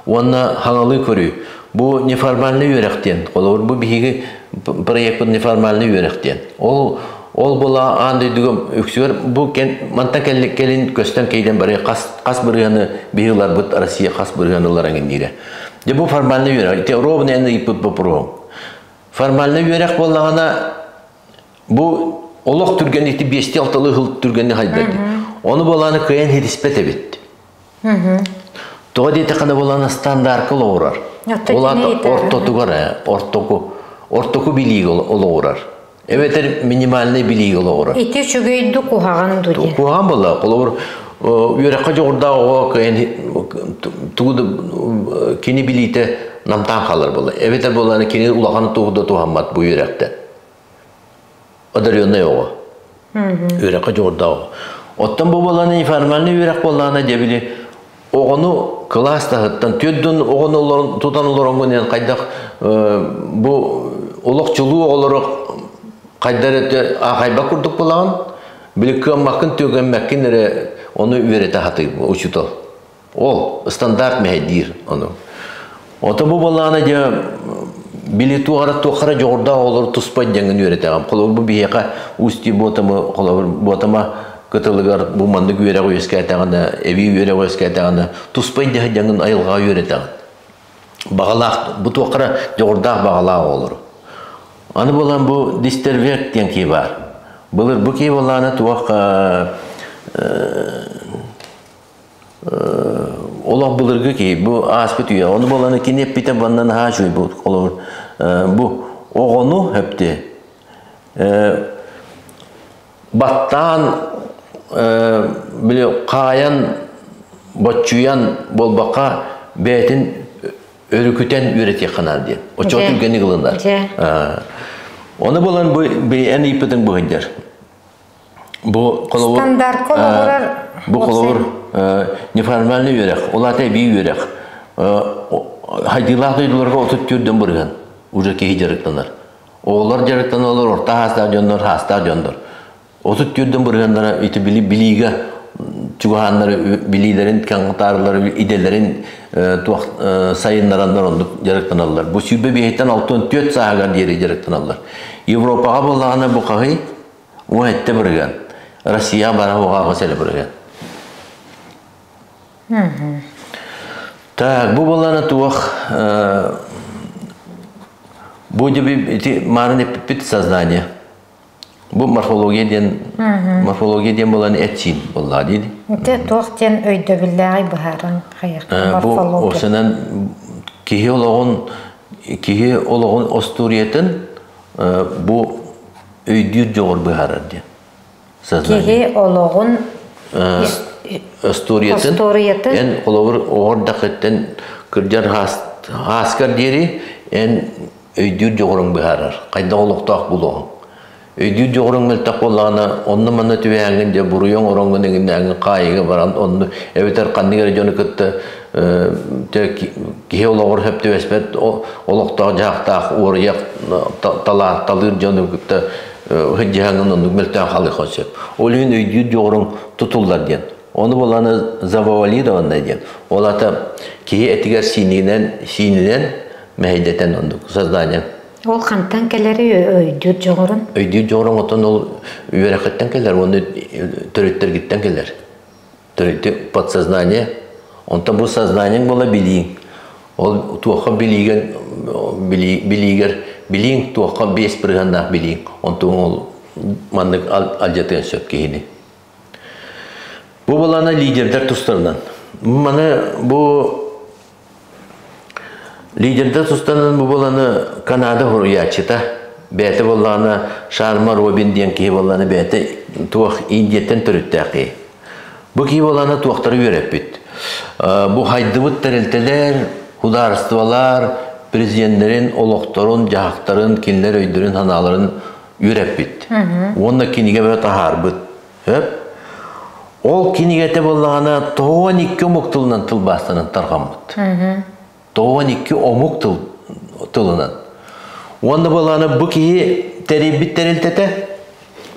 Уонна хаҥалыы көрүү. Бу неформальный үөрэх диэн. Холобур, бу биһиги проекпыт неформальный үөрэх диэн. Ол ол була аан дойдуга үксүгэр бу мантан кэлин көстөн кейден бары хас хас бырыһыаны биһи ыларбыт Россия хас бырыһыаны ылар эҥинниирэ. Дьэ бу формальный үөрэх. Ити ровно эн ыйыппыт боппуруоһуҥ. Формальный үөрэх буоллаҕына бу олох түргэн ити биэсти алталыы сыл түргэнник хайдар. Ону буолааны кыайан хитиспэт эбит. Тоҕо диэтэххинэ буолан стандарка олоҕурар. Ол аата ортотугар ортоку ортоку билиигэ олоҕурар. Эбэтэр минимальный билиигэ олоҕурар. Ити үчүгэй ду куһаҕан ду диэн. Куһаҕан буолла. Холобур, үөрэххэ дьоҕурдаах оҕо кыайан тугу да кини билиитэ намтаан хаалар буолла. Эбэтэр буоллаҕына кини улахан тугу да туһаммат бу үөрэхтэн. Одаренный оҕо. Үөрэххэ дьоҕурдаах оҕо. Оттон бу буоллаҕына неформальный үөрэх буоллаҕына дьэ били оҕону кылаас таһыттан түөрт оҕону олорон тутан олороҥҥун эн хайдах бу олох чулуу оҕолору хайдар эрэ аахайбат курдук буолаҕын били кыаммаккын түгэммэккин эрэ ону үөрэтэ сатыыр учуутал Ол стандарт мэһэйдиир ону. Ото бу буоллаҕына дьэ Били туох эрэ туохха эрэ дьоҕурдаах оҕолору туспа дьаҥын үөрэтэҕим. Холобур, бу биһиэхэ Устье Буотамы, холобур, Буотама кытылыгар бу маннык үөрэх үөскээтэҕинэ, эбии үөрэх үөскээтэҕинэ, туспа идэһэ дьаҥын айылҕаҕа үөрэтэҕин. Баҕалаах, бу туохха эрэ дьоҕурдаах баҕалаах оҕолору. Аны буолан бу Дистерверк диэн киһи баар. Былыр бу киһи буоллаҕына туох олох былыргы киһи бу ааспыт үйэ ону буолан кини эппитэ банна наһаа үчүгэй бу холобур бу оҕону өптү баттаан били хаайан боччуйан буолбакка бэйэтин өрүкүтэн үөрэтиэххэ наада диэн оччоҕо түргэнник ылынар ону булан бу эн ыйыппытыҥ быһыйдар Бу холобур Стандартка олоҕурар бу холобур неформальный үөрэх, ол аата эбии үөрэх. Хайдыылаах дойдуларга 34 бырыһан уже киһи дьарыктанар. Оҕолор дьарыктаналлар, орто хаастаах дьоннор, хаастаах дьоннор. 34 бырыһаннара ити билиигэ чугаһааннары билиилэрин каҥатаарлары идэлэрин туох сайыннараннар оннук дьарыктаналлар. Бу 25-тэн 64 сааһыгар диэри дьарыктаналлар. Европаҕа буоллаҕына бу хаһый 17 бырыһыан. Россия бара уҕааҕа сэлэ бырыһыан. Так, бу боллана туох бу ити маарын эппит сознание. Бу морфология диэн морфология диэн болан эт-сиин боллаа диир. Ити туох диэн өйдөбүллээҕи быһааран хайах морфология. Бу осынан киһи олоҕун киһи олоҕун остуоруйатын бу өйдүүр дьоҕур быһаарар диэн. Киһи олоҕун остуоруйатын эн холобур оҕор дахыттан кырдьар хааскар диэри эн өйдүүр дьоҕуруҥ быһаарар хайдах олохтоох булуоҕуҥ өйдүүр дьоҕуруҥ мөлтөх буоллаҕына онно-манна түбэһэҥҥин дьэ буруйуҥ ороҥҥун эҥиннээҥҥин хаайыыга баран онно эбэтэр ханнык эрэ дьону кытта киһи олоҕор сөп түбэспэт олохтоох дьаһахтаах уоруйах талыыр дьону кытта сылдьыһаҥҥын оннук мөлтөөн хаалыаххын сөп. Ол иһин өйдүүр дьоҕуруҥ тутуллар диэн. Ону буоллаҕына завуалированное диэн. Ол аата киһи этигэр сиининэн сиининэн мэһэйдэтэн оннук создание. Ол хантан кэлэри өйдүүр дьоҕурун? Өйдүүр дьоҕуруҥ оттон ол үөрэххиттэн кэлэр уонна төрүттэргиттэн кэлэр. Төрүттү подсознание. Онтон бу сознаниеҥ буола билииҥ. Ол туохха билиигэр билиигэр билииҥ туохха биэс бырыһыаннаах билииҥ. Онтуҥ ол маннык алдьатыан сөп киһини. Бу балана лидердэр тустарынан. Маны бу Лидердэр тустарынан бу баланы Канада хоруйааччыта бэйэтэ буоллаҕына Шарма Робин диэн киһи буоллаҕына бэйэтэ туох Индияттан төрүттээх киһи. Бу киһи буоллаҕына туохтары үөрэппит. Бу хайдыбыт тэрилтэлэр, судаарыстыбалар президеннэрин олохторун, дьаһахтарын, кинилэр өйдөрүн-санааларын үөрэппит. Уонна кинигэ бөҕө таһаарбыт. Сөп? Ол кинигэтэ буоллаҕына 92 омук тылынан тылбаастанан тарҕаммыт. 92 омук тыл тылынан. Уонна буоллаҕына бу киһи тэрийбит тэрилтэтэ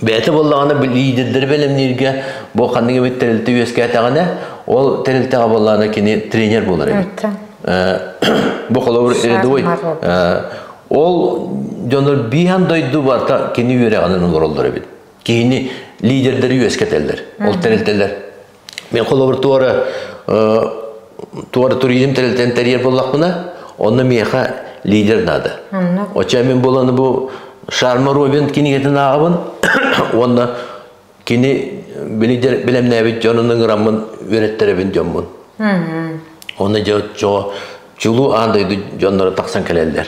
бэйэтэ буоллаҕына лидердэри бэлэмнииргэ бу ханнык эбит тэрилтэ үөскээтэҕинэ ол тэрилтэҕэ буоллаҕына кини тренер буолар эбит. Бу холобур рядовой ол дьоннор биһан дойду барта кини үөрэҕинэн олороллор эбит. Киһини лидердэри үөскэтэллэр, ол тэрилтэлэр. Мен холобур туора туора туризм тэрилтэн тэрийэр буоллахпына, онно миэхэ лидер надо. Оча мен буоланы бу Шарма Робин кинигэтин ааҕабын уонна кини билэмнээбит дьонун ыҥыраммын үөрэттэрэбин дьоммун. Онно дьэ чулуу аан дойду дьонноро тахсан кэлэллэр.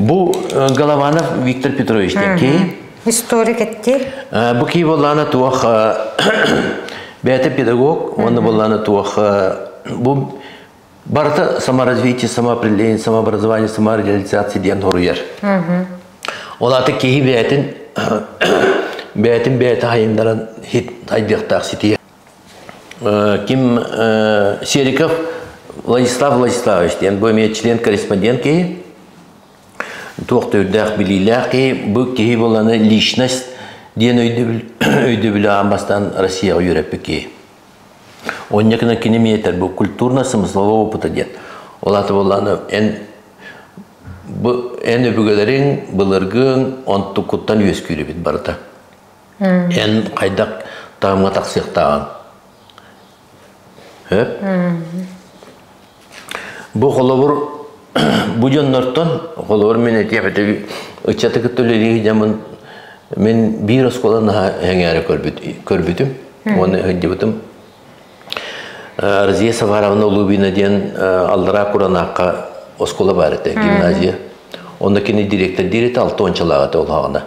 Бу Голованов Виктор Петрович диэн киһи. Историк этти. Бу киһи буоллаана туох бэйэтэ педагог, уонна буоллаана туох бу барыта саморазвитие, самоопределение, самообразование, самореализация диэн хоруйар. Ол аата киһи бэйэтин бэйэтин бэйэтэ хайыннаран хит хайдыахтаах ситиһэ. Ким Сериков Владислав Владиславович диэн бу эмиэ член-корреспондент киһи туох да үрдээх билиилээх киһи бу киһи буоланы личность диэн өйдөбүл өйдөбүлү аан бастаан Россияҕа үөрэппит киһи. Онньакына кини эмиэ этэр бу культурно-смыслового опыта диэн. Ол аата буоллаҕына эн Бу эн өбүгэлэриҥ былыргыҥ онтуккуттан үөскүүр эбит барыта. Эн хайдах таһымҥа тахсыахтааҕын. Хөп? Бу холобур бу дьоннортон холобур мин этиэх этэ ыччаты кытта үлэлии сылдьаммын мин биир оскуола наһаа эҥээрэ көрбүтүм уонна сылдьыбытым. Разия Саваровна Лубина диэн аллараа Куранаахха оскуола баар этэ, гимназия. Онно кини директордиир этэ, алтуончалаах этэ ол хаҕына.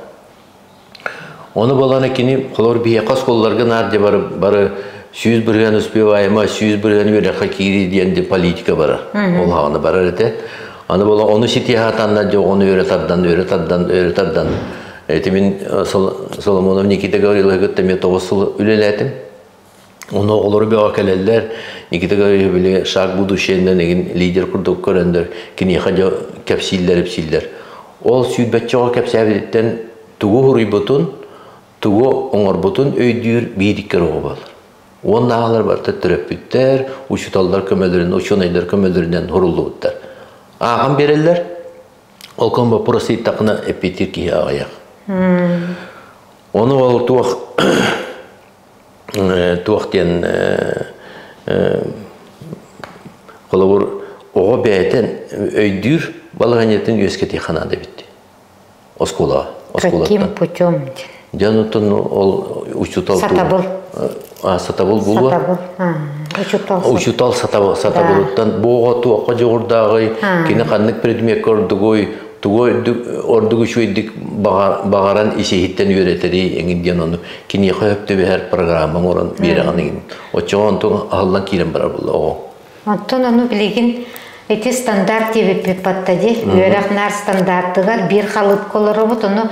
Ону буолана кини холобур биһиэхэ оскуолаларга наар дьэ бары, бары 100% успеваема, 100% үөрэххэ киирии диэн де политика барар. Ол хаҕына барар этэ. Аны буола ону ситиһаатанна дьэ оҕону өрө тардан, өрө тардан, өрө тардан. Эти мин Соломонов Никита Гавриловы кытта эмиэ 9 сыл үлэлээтим. Ону оҕолору бөҕө кэлэллэр. Никита Гаврильевич били шаг будущее эгин лидер курдук көрөндөр киниэхэ дьэ кэпсииллэр-ипсииллэр. Ол сүүрбэччэ оҕо кэпсээбититтэн тугу уруйбутун, тугу оҥорбутун өйдүүр биир-икки оҕо буолар. Уонна аҕалар барыта төрөппүттэр, учууталлар көмөлөрүнэн, учуонайдар көмөлөрүнэн суруллубуттар. Ааҕан биэрэллэр. Ол кон боппуруос ыйыттаххына эппиэттиир киһи аҕыйах. Ону ол туох туох диэн холобур оҕо бэйэтин өйдүүр балаһыанньатын үөскэтиэххэ наада эбит оскуолаҕа Каким путем? Дьон оттон ол учуутал Сатабыл. Сатабыл булуо. Сатабыл. Учуутал. Учуутал сатабылыттан бу оҕо туохха дьоҕурдааҕый, кини ханнык предмеккэ ордугуй, тугу ордук үчүгэйдик баҕаран ис-иһиттэн үөрэтэрий эҥин диэн ону киниэхэ сөп түбэһэр программа оҥорон биэрэҕин эҥин. Оччоҕо онтон аһыллан киирэн барар буолла оҕо. Оттон ону билигин ити стандарт диэбиппит батта дии. Үөрэх наар стандартыгар биир халыпка олоробут. Ону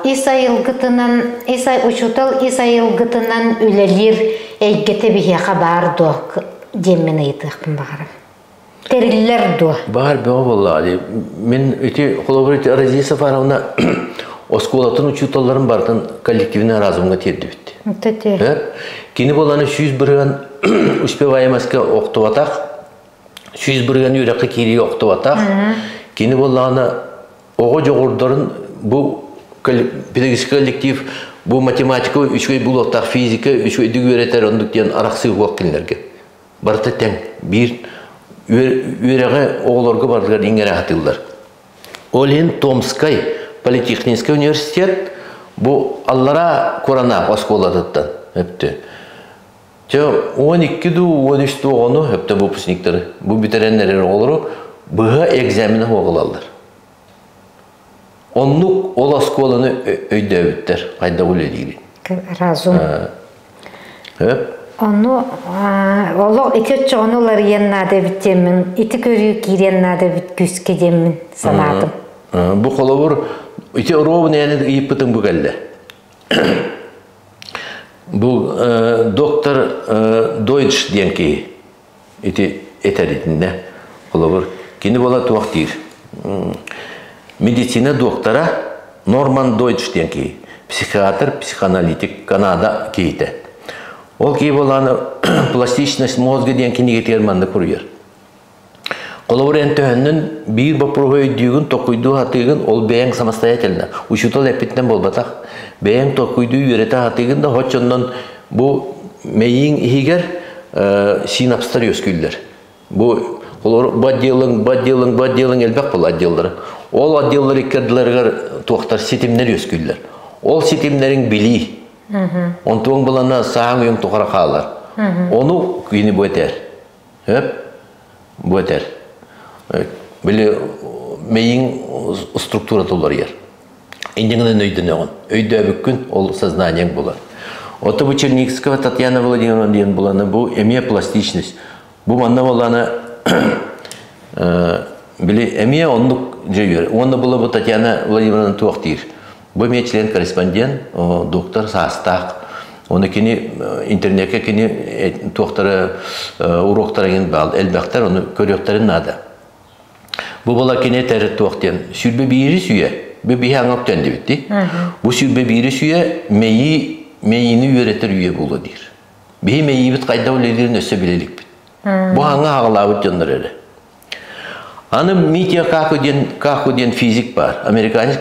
ис айылгытынан, ис учуутал ис айылгытынан үлэлиир эйгэтэ биһиэхэ баар дуо диэммин ыйытыахпын баҕарабын. Тэриллэр дуо? Баар бөҕө буоллаҕа дии. Мин ити холобур ити Разия Сафаровна оскуолатын учууталларын барытын коллективный разумҥа тиэрдибит. Кини буоланы 100% успеваемостька охтубатах, 100% үөрэххэ киириигэ охтубатах. Кини буоллаҕына оҕо дьоҕурдарын бу педагогический коллектив бу математика үчүгэй булуохтаах, физика үчүгэйдик үөрэтэр оннук диэн арахсыы суох кинилэргэ. Барыта тэҥ. Биир үөрэҕи оҕолорго барытыгар иҥэрэ сатыыллар. Ол иһин Томскай политехнический университет бу аллараа Куранаах оскуолатыттан өптө. Чэ 12 дуу, 13 дуу оҕону өптө выпускниктары бу бүтэрэн эрэр оҕолору быһа экзамена оҕолаллар. Оннук ол оскуоланы өйдөөбүттэр хайдах үлэлиирин. Разум. Ону олох ити оччоҕуна уларыйан наада эбит диэммин, ити көрүү киириэн наада эбит күүскэ диэммин санаатым. Бу холобур ити ровно яны ыйыппытым бу кэллэ. Бу доктор Дойч диэн киһи ити этэритиннэ холобур кини буола туох диир медицина доктора Норман Дойч диэн киһи психиатр психоаналитик Канада киһитэ ол киһи буолааны пластичность мозга диэн кинигэтигэр маннык суруйар Холобур, эн төһөннөн биир боппуруоһу өйдүүгүн, толкуйдуу сатыыгын, ол бэйэҥ самостоятельно. Учуутал эппитинэн буолбатах. Бэйэҥ толкуйдуу үөрэтэ сатыыгын да, оччоннон бу мэйииҥ иһигэр синапстар үөскүүллэр. Бу холобур, бу отделыҥ, бу отделыҥ, бу отделыҥ элбэх буолла отделлара. Ол отделлар икки ардыларыгар туохтар ситимнэр үөскүүллэр. Ол ситимнэриҥ билии. Онтуоҥ булана сааҥ үйэҥ тухары хаалар. Ону кини бу этэр. Сөп? Бу этэр. Били мэйиҥ структурата уларыйар. Инньэ өйдөнөҕүн. Өйдөөбүккүн ол сознаниеҥ булар. Ото бу Черниговского Татьяна Владимировна диэн буланы бу эмиэ пластичность. Бу манна буоллаана били эмиэ оннук дьайыыр. Уонна була бу Татьяна Владимировна туох диир? Бу эмиэ член-корреспондент, доктор саастаах. Оны кини интернетке кини туохтары уроктара иҥин баал элбэхтэр, ону көрүөхтэрин наада. Бу була кини этэр туох диэн 21 сүйэ бу биһи аҥа өктөн дии. Бу 21 сүйэ мэйии мэйиини үөрэтэр үйэ буолуо диир. Биһи мэйиибит хайда үлэлиирин өссө билэ иликпит. Бу аҥа аҕалаабыт дьоннор эрэ. Аны Митя Каку диэн Каку диэн физик бар. Американец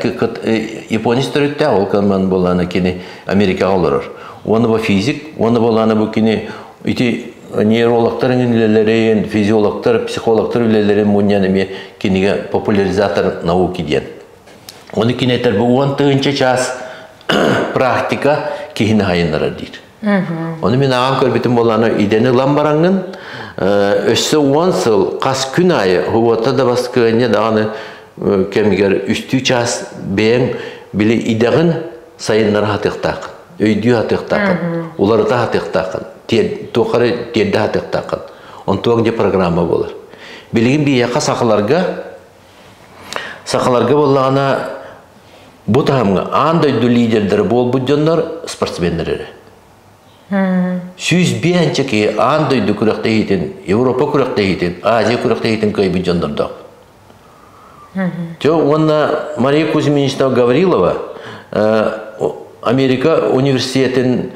японец төрүттээх, ол кэмэн буоллаана кини Америкаҕа олорор. Уонна бу физик, уонна буоллаана бу кини ити нейрологтар үлэлэрин, физиологтар, психологтар үлэлэрин мунньан эмиэ кинигэ популяризатор науки диэн. Оны кини этэр бу 10 тыһыынча чаас практика киһини хайыннарар диир. Оны мин аҕам көрбүтүм буоллаана идэни ылан бараҥҥын өссө 10 сыл хас күн аайы субуота да баскыанньа даҕаны кэмигэр үстүү чаас бэйэҥ били идэҕин сайыннара сатыахтааххын, өйдүү сатыахтааххын, уларыта сатыахтааххын, туохха эрэ тиэрдэ сатыахтааххын. Онтуоҥ дьэ программа буолар. Билигин биһиэхэ сахаларга сахаларга буоллаҕына бу таһымҥа аан дойду лидердэрэ буолбут дьоннор спортсменнар эрэ. 105 киһи аан дойду күрэхтэһиитин, Европа күрэхтэһиитин, Азия күрэхтэһиитин кыайбыт дьоннордоох. Дьэ уонна Мария Кузьминична Гаврилова Америка университетин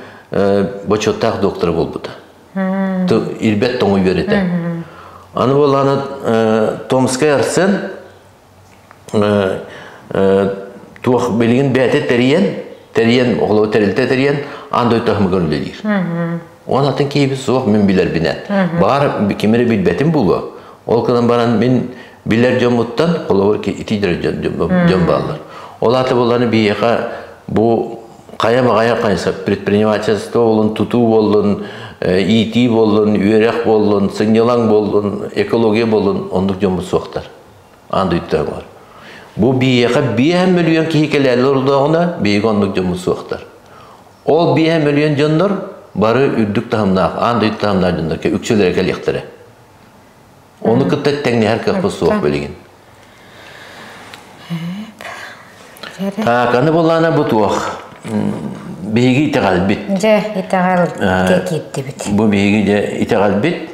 бочуоттаах доктора буолбута. Ирбэт тоҥу үөрэтэ. Аны буоллаҕына Томскай Арсен туох билигин бэйэтэ тэрийэн, тэрийэн, оҕолору тэрилтэ тэрийэн аан дойду таһымыгар үлэлиир. Уон атын киһибит суох мин билэрбинэн. Баҕар ким эрэ билбэтим буолуо. Ол гынан баран мин билэр дьоммуттан холобур ити дьон бааллар. Ол аата буоллаҕына биһиэхэ бу хайа маҕайа хайса предпринимательство буоллун, тутуу буоллун, иитии буоллун, үөрэх буоллун, сынньалаҥ буоллун, экология буоллун оннук дьоммут суохтар. Аан дойдуга бар. Бу биһиэхэ 5 мөлүйүөн киһи кэлээллэр олордоҕуна биһиги оннук дьоммут суохтар. Ол 5 мөлүйүөн дьоннор бары үрдүк таһымнаах, аан дойду таһымнаах дьоннор үксүлэрэ кэлиэхтэрэ. Ону кытта тэҥнэһэр кыахпыт суох билигин. Так, аны буоллаана бу туох? Биһиги итэҕэлбит. Дьэ, итэҕэлгэ киирдибит. Бу биһиги дьэ итэҕэлбит.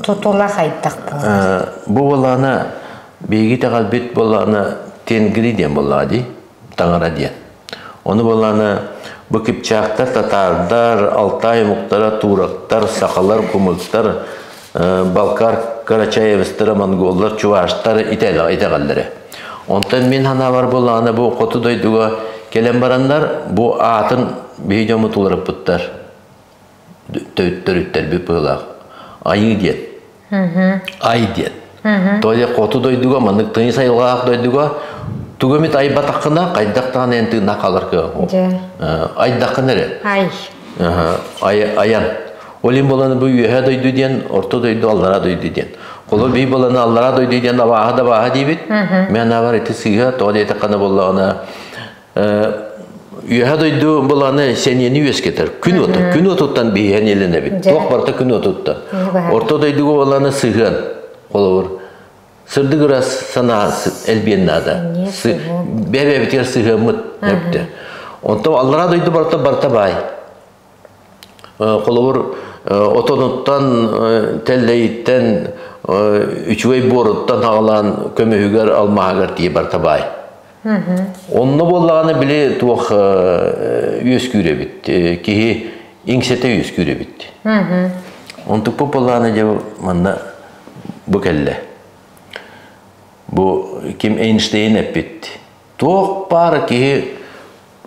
Тутула хайдах буолар? Бу буоллаана биһиги итэҕэлбит буоллаана Тенгри диэн буоллаҕа дии, таҥара диэн. Ону буоллаана бу кипчаактар, татаардар, Алтай омуктара, турактар, сахалар, кумыктар, балкар карачаевецтара, монголлар, чуваштар итэҕэллэрэ. Онтон мин санаабар буоллаҕына бу хоту дойдуга кэлэн бараннар бу аатын биһи дьоммут уларыппыттар. Төрүттэрбит быһыылаах. Айыы диэн. Ай диэн. То есть хоту дойдуга маннык тыйыс айылҕалаах дойдуга тугу эмит айбатаххына хайдах даҕаны эн тыыннаах хаалар кыаҕыҥ Айдаххына эрэ. Ай. Айан. Ол иһин буолан бу үөһэ дойду диэн, орто дойду, аллараа дойду диэн. Холобур бии буолан аллараа дойду диэн абааһы да абааһы диибит. Мен бар ити сыыһа, тоҕо диэтэххинэ буоллаҕына үөһэ дойду былааны сэниэни үөскэтэр. Күн уоту, күн уотуттан биһиэн иленэбит. Туох барыта күн уотуттан. Орто дойдуга буоллаҕына сыһыан, холобур, сырдык ыраас санаа элбиэн наада. Бэйэ-бэйэбитигэр сыһыаммыт эбитэ. Онтон аллараа дойду барыта барыта баай. Холобур, отонуттан, тэллэйиттэн, үчүгэй буоруттан аҕалаан көмүһүгэр, алмааһыгар тиийэ барыта баай. Онно буоллаҕына били туох үөскүүр эбит, киһи иҥсэтэ үөскүүр эбит. Онтукпут буоллаҕына дьэ манна бу кэллэ. Бу ким Эйнштейн эппит. Туох баар киһи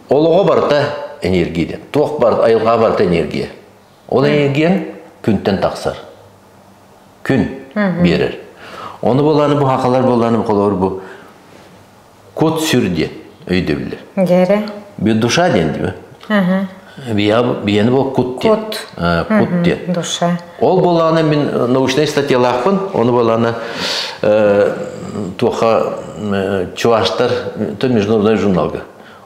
олоҕо барыта энергия диэн. Туох бар айылҕа барыта энергия. Ол энергиян күнтэн тахсар. Күн биэрэр. Ону буолааны бу хахалар буолааны холобур бу кут сүр диэн өйдөбүллэр. Дьэрэ. Bir душа диэн диби. Бияны бу кут диэн. Кут. Кут диэн. Душа. Ол буолааны мин научнай статьялаахпын, ону буолааны туоха чуваштар, то международный журналга.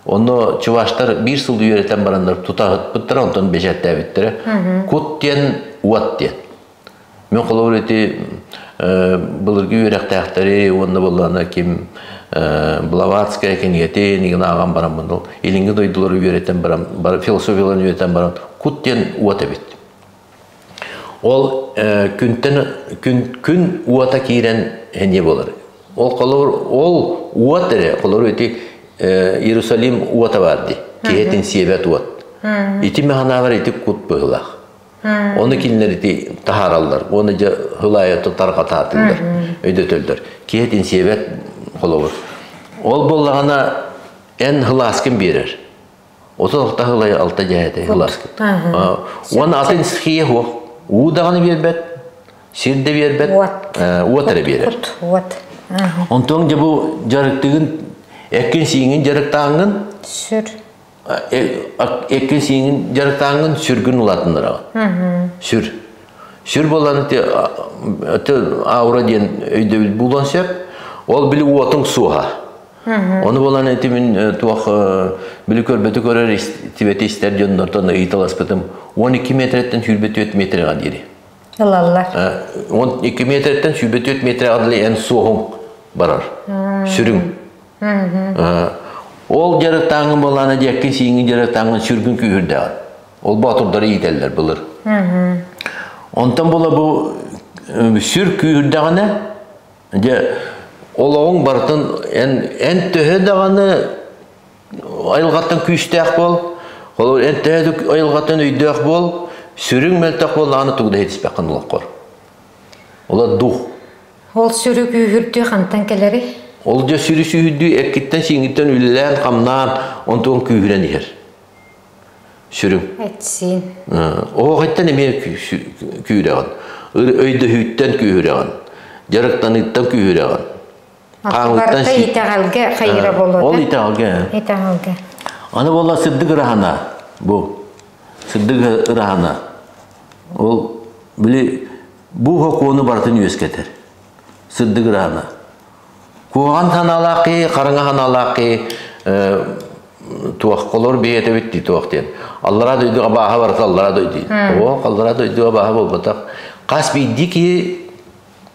Онно чуваштар биир сыл үөрэтэн бараннар тутаһыппыттара, онтон бэчээттээбиттэрэ. Кут диэн уот диэн. Мен холобур ити былыргы үөрэхтээхтэри уонна буоллаҕына ким Блаватская кинигэтин игин ааҕан бараммын ол илиҥҥи дойдулары үөрэтэн баран философияларын үөрэтэн баран кут диэн уот эбит. Ол күнтэн күн күн уота киирэн эниэ буолар. Ол холобур ол уот эрэ холобур ити Иерусалим уота бар дии. Киһитин сиэбэт уот. Ити маханаабар ити кут быһылаах. Оны кинилэр ити таһаараллар. Оны дьэ хылаайа тарҕатаатыллар, өйдөтөллөр. Киһи сиэбэт холобур. Ол буоллаҕына эн хылааскын биэрэр. 36 хылай алта дьэһэтэй хылааскын. Уон атын схие хуох. Уу даҕаны биэрбэт, сир да биэрбэт, уот эрэ биэрэр. Уот. Онтон дьэ бу дьарыктыгын эккин-сииҥин дьарыктааҥҥын Сүр. Эккин-сииҥин дьарыктааҥҥын сүргүн улаатыннараҕын. Сүр. Сүр буолан ити аура диэн өйдөбүл буолуон сөп. Ол били уотуҥ суоһа. Ону буолан ити мин туох били көрбөтү көрөр тибэти истэр дьоннортон ыйыталаспытым 12 метреттен 24 метрге диэри. Ылаллар. 12 метреттен 24 метрге диэри эн суоһуҥ барар. Сүрүҥ. Ол дьарыктааҥҥын буоллаана диэкки сииҥҥин дьарыктааҥҥын сүргүн күүһүрдэҕин. Ол боотурдары иитэллэр былыр. Онтон була бу сүр күүһүрдэҕинэ дьэ олоҕуҥ барытын эн эн төһө даҕаны айылҕаттан күүстээх буол, холобур эн төһө да айылҕаттан өйдөөх буол, сүрүҥ мөлтөх буоллаҕына тугу да иһитиспэххин олоххор. Ола дух. Ол сүрү күүһүрдүү хантан кэлэрий? Ол дьэ сүрү сүүһүрдүү эккиттэн-сииҥҥиттэн үлэлээн-хамнаан онтуон күүһүрэн иһэр. Сүрүҥ. Эт-сиин. Оһох эмиэ күүрэҕин. Өйдөһүүттэн күүһүрэҕин. Дьарыктаныыттан күүһүрэҕин. Барыта итэҕэлгэ хайыра болот. Ол итэҕэлгэ. Итэҕэлгэ. Аны буолла сырдык ыраһана бу. Сырдык ыраһана. Ол били бу хокуону барытын үөскэтэр. Сырдык ыраһана. Куһаҕан санаалаах киһи, хараҥа санаалаах киһи туох холор биһиэтэбит дии туох диэн. Аллараа дойдуга бааһа барыта аллараа дойду. Оо, аллараа дойдуга бааһа буолбатах. Хас биирдии киһи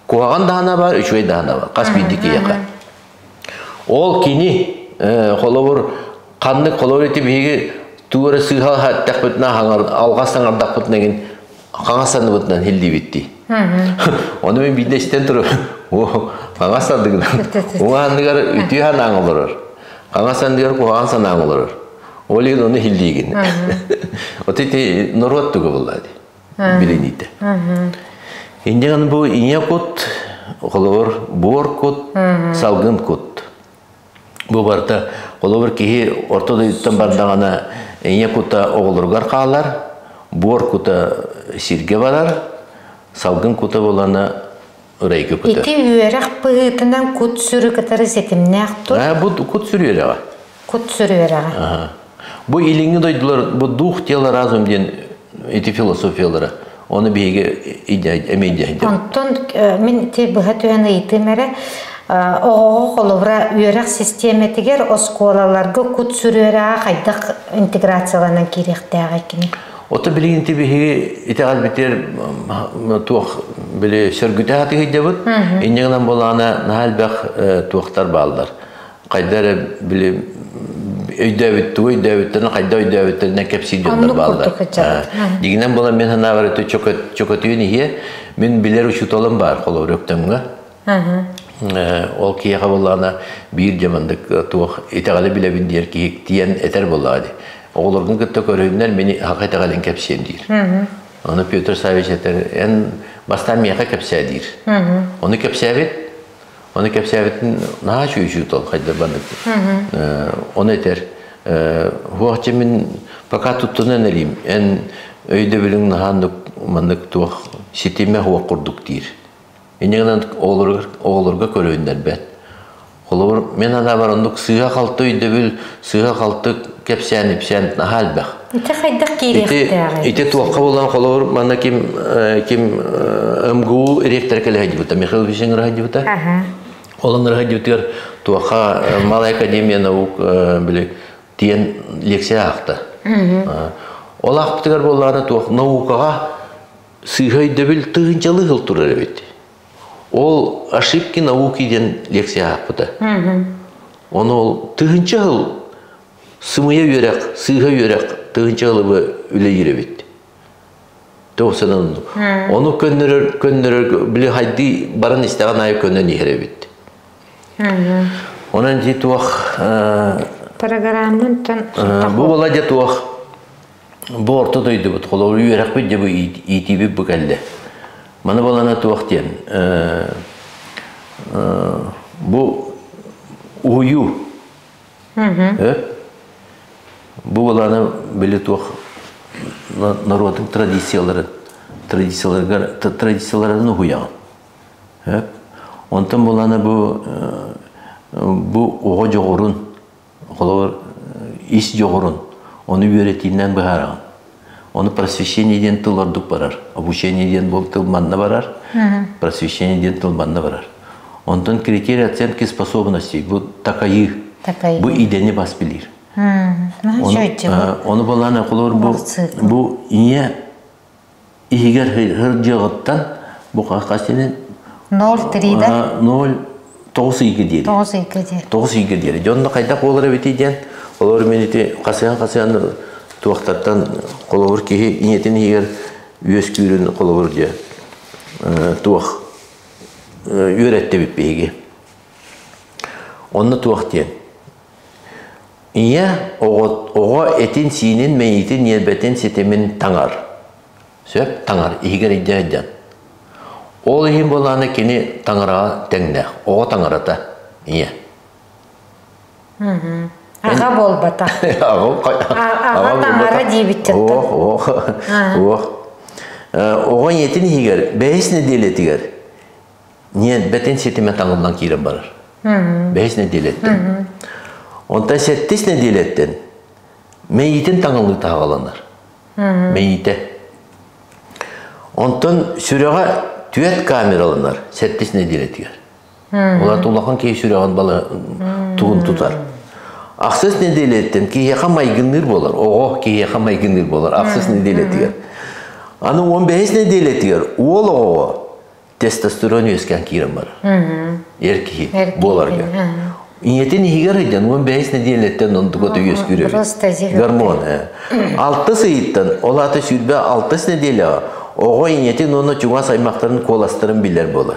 куһаҕан даһана бар, үчүгэй даһана бар. Хас биирдии киһиэхэ. Ол кини холобур ханнык холобур ити биһиги тугу эрэ сыыһа эттэхпитинэ алҕас саҥардахпытына игин хаҥас санныбытынан хиллиибит дии. Ону мин биирдэ истэн турар хаҥас санныгынан уҥа анныгар үтүө санааҥ олорор хаҥас анныгар куһаҕан санааҥ олорор ол иһин ону хиллиигин вот ити норуот туга буолла дии билиниитэ инньэ бу ийэ кут холобур буор кут салгын кут Бу барыта холобур киһи орто дойдуттан бардаҕына ийэ кута оҕолоругар хаалар, буор кута сиргэ барар, салгын кута буолана ырайга көтөр. Ити үөрэх быһыытынан кут-сүрү кытары ситимнээх тут. Бу кут-сүр үөрэҕэ. Кут-сүр үөрэҕэ. Бу илиҥҥи дойдулар бу дух тело разум диэн ити философиялара. Оны биһиги эмиэ идиэһидэ. Онтон мин ити быһа түһэн ыйытыым эрэ оҕоҕо холобура үөрэх систиэмэтигэр оскуолаларга кут-сүр үөрэҕэ хайдах интеграцияланан киириэхтээҕий кини? Ото билигин ити биһиги итэҕэлбитигэр туох били сөргүтэ сатыһыйдабыт. Инньэ гынан буолаана наһаа элбэх туохтар бааллар. Хайда эрэ били өйдөөбүт тугу өйдөөбүттэрин хайда өйдөөбүттэринэн кэпсиир дьоннор бааллар. Дигинэн буолан мин санаабар өтө чөкөтүйүн иһиэ мин билэр учууталым баар холобур Өктөмҥө. Ол киһиэхэ буоллаҕына биир дьэ маннык туох итэҕэли билэбин диэр киһи тиийэн этэр буоллаҕа дии. Оҕолоргун кытта көрүһүннэр мини хака итэҕэлин кэпсиэм диир. Ону Петр Савич этэр эн бастаан миэхэ кэпсээ диир. Ону кэпсээбит Ону кэпсээбитин наһаа үчүгэй учуутал хайда баннык. Ону этэр хуох мин пока туттунан эрим эн өйдөбүлүҥ наһаа маннык туох ситимэ хуох курдук диир. Инньэ гынан оҕолорго көрүһүннэрбэт. Холобур, мен анаабар оннук сыыһа-халты өйдөбүл, сыыһа-халты кэпсээн-ипсээн наһаа элбэх. Ити хайдах киириэхтээҕий? Ити туохха буолан холобур манна ким ким МГУ ректора кэлэ сылдьыбыта, Михаил Ильич ыҥыра сылдьыбыта. Ол ыҥыра сылдьыбытыгар туохха Малая академия наук били тиэн лекция аахта. Ол аахпытыгар буоллаҕына туох наукаҕа сыыһа өйдөбүл тыһыынчалыы сыл турар эбит. Ол ошибки науки диэн лекция аахпыта. Ону ол тыһыынча сыл Сымыйа үөрэх, сыыһа үөрэх тыһыынча ылыбы үлэлиир эбит. Тоҕусанан ону көннөрөр, көннөрөр, били хайдыы баран истэҕин аайы көнөн иһэр эбит. Онон ити туох Программантан бу була дьэ туох. Бу орто дойдубут, холобур үөрэхпит дьэ бу иитиибит бу кэллэ. Маны балана туох диэн, бу уһуйуу. Бу балана били туох норуотун традицияларын традицияларыгар традицияларын уһуйаҕын. Онтон булана бу бу оҕо дьоҕурун холобур ис дьоҕурун ону үөрэтиинэн быһаараҕын. Ону просвещение диэн тыл ордук барар. Обучение диэн бу тыл манна барар, просвещение диэн тыл манна барар. Онтон критерий оценки способностей бу такайыы, бу идэни бас билир. Ону балаана холобур бу бу ийэ иһигэр сылдьыаҕыттан бу хас 0,3 да? 0,9 ыйга диэри. 9 ыйга диэри. 9 ыйга диэри. Дьонно хайдах буолар эбитий диэн, олор мен ити хасыһан-хасыһан туохтартан холобур киһи ийэтин иһигэр үөскүүрүн холобур дьэ туох үөрэттибит биһиги. Онно туох диэн Ийэ оҕо этин-сиинин, мэйиитин, ньиэрбэтин ситимин таҥар. Сөп таҥар, иһигэр илдьэ сылдьан. Ол иһин буоллаҕына кини таҥараҕа тэҥнээх, оҕо таҥарата ийэ. Аҕа буолбатах. Аҕа таҥара диэбиттэр. Ох, ох, ох. Оҕо ийэтин иһигэр бэһис нэдиэлэтигэр ньиэрбэтин ситимэ таҥыллан киирэн барар. Бэһис нэдиэлэттэн. Онтон сэттис нэдиэлэттэн мэйиитин таҥыллыы таһаҕаланар. Мэйиитэ. Онтон сүрэҕэ түөрт камераланар сэттис нэдиэлэтигэр. Улаат улахан киһи сүрэҕин бала тугун тутар. Ахсыс нэдиэлэттэн киһиэхэ майгынныыр буолар. Оҕо киһиэхэ майгынныыр буолар ахсыс нэдиэлэтигэр. Аны 15 нэдиэлэтигэр уол оҕоҕо тестостерон үөскээн киирэн барар. Эр киһи буоларга. Ийэтин иһигэр ыйдан 15 нэдиэлэттэн онтуга үөскүүр эбит. Гормон. Алтыс ыйыттан, ол аата сүүрбэ алтыс нэдиэлэҕэ оҕо ийэтин уонна чугас аймахтарын куоластарын билэр буолар.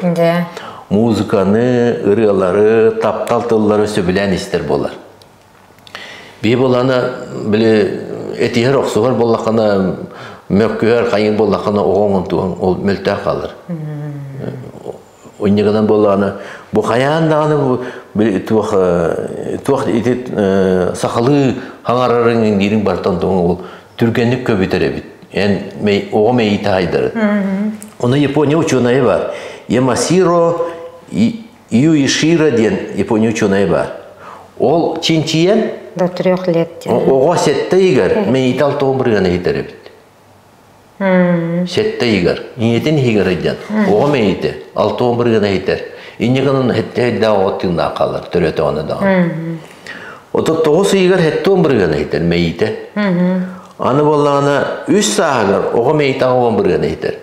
Музыканы, ырыалары, таптал тыллары сөбүлээн истэр буолар. Биһи буоллаҕына, били этиһэр, охсуһар буоллаххына, мөккүһэр, хайыыр буоллаххына, оҕоҥ онтугун ол мөлтөөх хаалар. Инньэ буоллаҕына, бу хайаан даҕаны били туох туох ити сахалыы хаҥарарыҥ иҥниириҥ барыта онтугун ол түргэнник көбүтэр эбит. Эн оҕо мэйиитэ хайдарын. Ону Япония учуонайа бар. Ямасиро Юишира диэн Япония учуонайа баар. Ол чинчийэн До трех лет. Оҕо сэттэ ыйыгар мэйиитэ алтыон бырыһыана иһитэр эбит. Сэттэ ыйыгар. Ийэтин иһигэр ыйдан. Оҕо мэйиитэ алтыон бырыһыана иһитэр. Инньэ гынан сэттэ ыйдаах оҕо тыыннаах хаалар, төрөөтөҕүнэ даҕаны. 39 ыйыгар сэттэ бырыһыана иһитэр мэйиитэ. Аны буоллаҕына үс сааһыгар оҕо мэйиитэ аҕа бырыһыана иһитэр.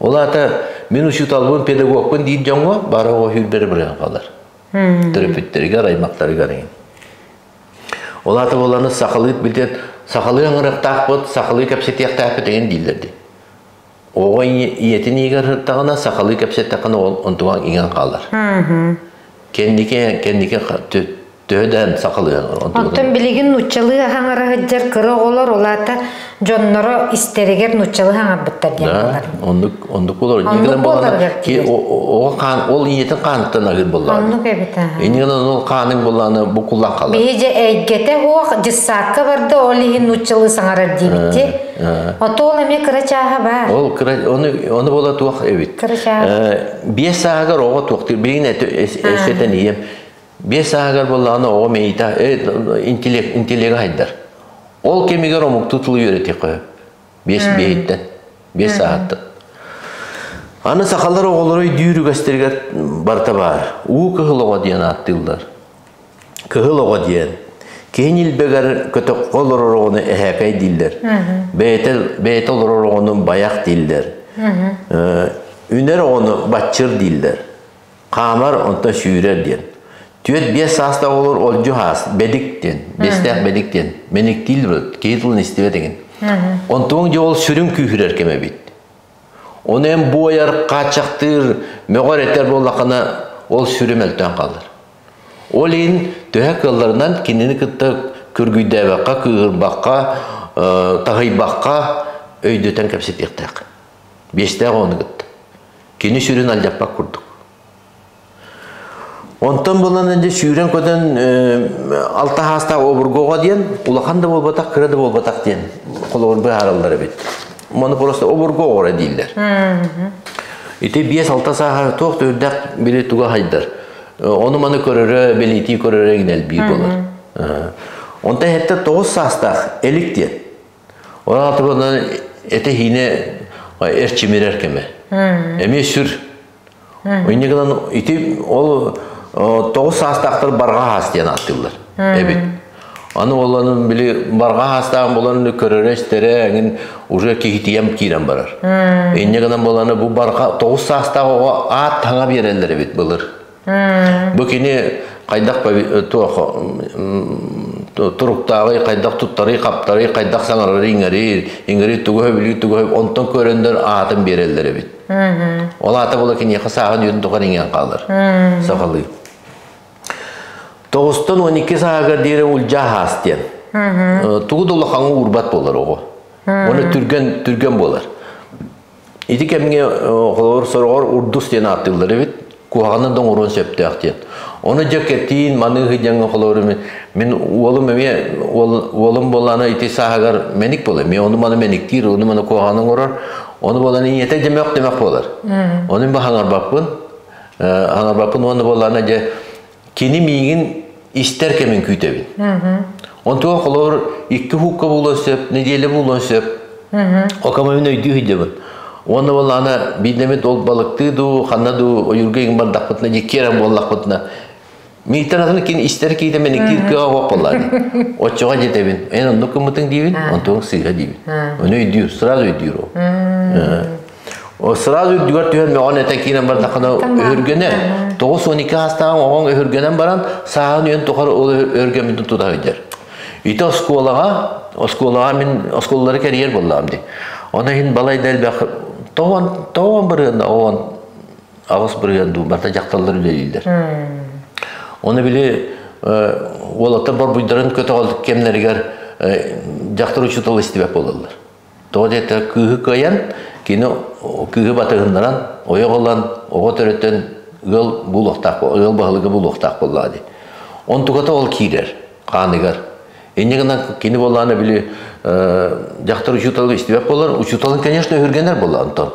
Ол аата мин учууталбын, педагогпун диир дьоҥҥо бары оҕо сүүрбэри бырыһан хаалар. Төрөппүттэригэр, аймахтарыгар иҥин. Ол аата буоллаҕына сахалыы билэн сахалыы ыҥырыахтаахпыт, сахалыы кэпсэтиэхтээхпит эҥин дииллэр дии. Оҕо ийэтин иһигэр сыттаҕына сахалыы кэпсэттэххинэ ол онтуган иҥэн хаалар. Кэнники кэнники төһө да сахалыы Оттон билигин нууччалыы хаҥара сылдьар кыра оҕолор ол аата дьонноро истэригэр нууччалыы хаҥарбыттар диэн буолар. Оннук оннук болор. Оннук буоларыгар Оҕо хаан ол ийэтин хааныттан аһыыр буоллаҕа. Оннук эбит аха. Иннигэн ол хааныҥ буоллаҕына букуллан хаалар. Биһи дьэ эйгэтэ суох дьыссаакка барда ол иһин нууччалыы саҥарар диэбитти. Ото ол эмиэ кыра чааһа баар. Ол кыра ону ону буола туох эбит. Кыра чааһа. Биэс сааһыгар оҕо туохтуур билигин өссөтөн ийэм Биэс сааһыгар буоллаҕына оҕо мэйиитэ интеллект интеллега хайдар. Ол кэмигэр омуктуу тылы үөрэтиэххэ сөп. Биэс биэһиттэн, биэс сааһыттан. Аны сахалар оҕолору өйдүүр үгэстэригэр барыта баар. Уу кыһыл оҕо диэн ааттыыллар. Кыһыл оҕо диэн киһи ньилбэгэр көтөххө олорор оҕону эһээкэй дииллэр. Бэйэтэ, бэйэтэ олорор оҕону байах дииллэр. Үнэр оҕону баччыр дииллэр. Хаамар, онтон сүүрэр диэн. Түөрт-биэс саастаах оҕолор олдьу хаас, бэдик диэн, биэстээх бэдик диэн, мэниктиил киһи тылын истибэт эҥин. Онтуҥ дьэ ол сүрүн күүһүрэр кэмэ эбит. Ону эн буойар, хааччахтыыр, мөҕөр этэр буоллаххына, ол сүрү мөлтөөн хаалар. Ол иһин төһө кыалларынан кинини кытта күргүйдээбэххэ, кыыһырбакка, таһыйбакка өйдөтөн кэпсэтиэхтээх. Биэстээх оҕону кытта. Кини сүрүн алдьаппат курдук. Онтон булан дьэ сүүрэн-көтөн алта хаастаах обургуоҕа диэн улахан да буолбатах, кыра да буолбатах диэн холобур быһаараллар эбит. Маны просто обургу оҕоро дииллэр. Ити 5-6 сааһа туох да үрдэх били туга хайдар. Ону маны көрөрө, бэлиэтии көрөрө игин элбиир болар. Онтон хэттэ 9 саастаах элик диэн. Ол аата этэ-хиинэ эрчимирэр кэмэ. Эмиэ сүр Инньэ гынан ити ол 9 саастаахтар барҕа хаас диэн ааттыыллар эбит. Аны оланын били барҕа хаастаах болан көрөрө-истэрэ эҥин уже киһитийэм киирэн барар. Инньэ гынан боланы бу барҕа 9 саастаах оҕо аат таҥа биэрэллэр эбит былыр. Бу кини хайдах туох туруктааҕый, хайдах туттарый, хаптарый, хайдах саҥарарый, иҥэрий, иҥэрий тугу сөбүлүүр, тугу онтон көрөннөр аатын биэрэллэр эбит. Ол аата була киниэхэ сааһын үйэтин тухары иҥэн хаалар. Сахалыы. Тоҕустан 12 сааһыгар диэри улдьаа хаас диэн. Тугу да улахаҥҥа уурбат буолар оҕо. Оны түргэн түргэн буолар. Ити кэмҥэ холобур сороҕор урдус диэн ааттыыллар эбит. Куһаҕаны да оҥоруон сөптөөх диэн. Ону дьэ кэтиин маныыһы диэҥҥэ холобур мин уолум эмиэ уолум буоллаана ити сааһыгар мэник буолар. Мен ону маны мэниктиир, ону маны куһаҕаны оҥорор. Ону буолан ийэтэ дьэмэх дэмэх буолар. Ону мен хаҥарбаппын. Хаҥарбаппын уонна буоллаана дьэ кини миигин истэр кэмин күүтэбин. Онтуга холобур 2 суукка буолуон сөп, нэдиэлэ буолуон сөп. Окама мин өйдүү сылдьабын. Уонна буоллаҕына биирдэмит ол балыктыы дуу, ханна дуу ойуурга иҥин бардахпытына, дьиккиэрэн буоллахпытына, мииттэн атын кин истэр киитэ мэниктиир кыаҕа суох буоллаа дии. Оччоҕо дьэтэбин, эн оннук гыммытыҥ диибин, онтуҥ сыыһа диибин. Ону өйдүүр, сразу өйдүүр ол. О сразу үрдүгэр түһэн мөҕөн этэн киирэн бардаххына өһүргэнэр. 92 саастааҕын оҕоҥ өһүргэнэн баран сааһын үйэн тухары ол өһүргэммитин тута сылдьар. Ити оскуолаҕа, оскуолаҕа мин оскуолалары кэрийэр буоллаҕым дии. Ону иһин балай да элбэх 90% 98% дуу барыта дьахталлар үлэлииллэр. Оны били уолаттар борбуйдарын көтөҕөл кэмнэригэр дьахтар учуутал истибэт буолаллар. Тоҕо диэтэр кыыһы кыайан, кини кыыһы батыһыннаран, ойох ылан, оҕо төрөтөн ыал буолуохтаах, ыал баһылыга буолуохтаах буоллаҕа дии. Онтуката ол киирэр хааныгар. Инньэ гынан кини буоллаҕына били дьахтар учууталы истибэт буолар, учууталын, конечно, өһүргэнэр буолла онтон.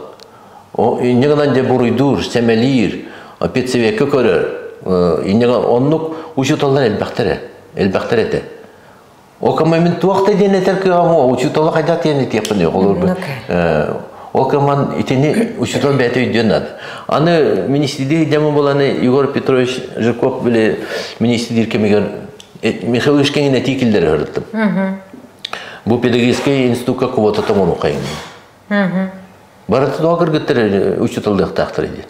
Инньэ гынан дьэ буруйдуур, сэмэлиир, педсоветка көрөр. Инньэ оннук учууталлар элбэхтэр элбэхтэр этэ. Ол мин туох да диэн этэр кыаҕым учуутала хайдах диэн этиэхпин олорбут. Ол кэман итини учуутал бэйэтэ өйдүөн наада. Аны министрдии дьама буланы Егор Петрович Жирков били министрдиир кэмигэр Михаил Ишкин этии киллэрэ сырыттым. Бу педагогическай институкка квота тоҥоруохайын. Барыта тоҕо кыргыттар учууталлыахтаахтар диэн.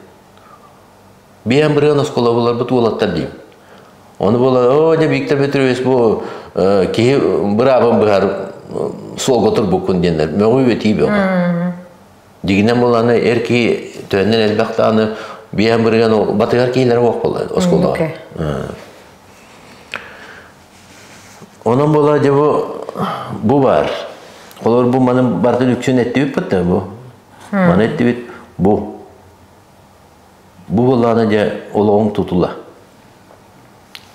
Биэм бырыан оскуолабыларбыт уолаттар диим. Ону буола, оо, дьэ Виктор Петрович бу киһи быраабын быһар суолга турбуккун диэннэр мөҕүү этии бөҕө. Дигинэн буланы эр киһи төһөннөн элбэх даҕаны биэм бырыган батыгар киһилэр уох буолла оскуолаҕа. Онон буола дьэ бу бу бар. Олор бу маны бартын үксүн эттибит бытта бу. Маны эттибит бу. Бу буоллаҕына дьэ олоҕуҥ тутула.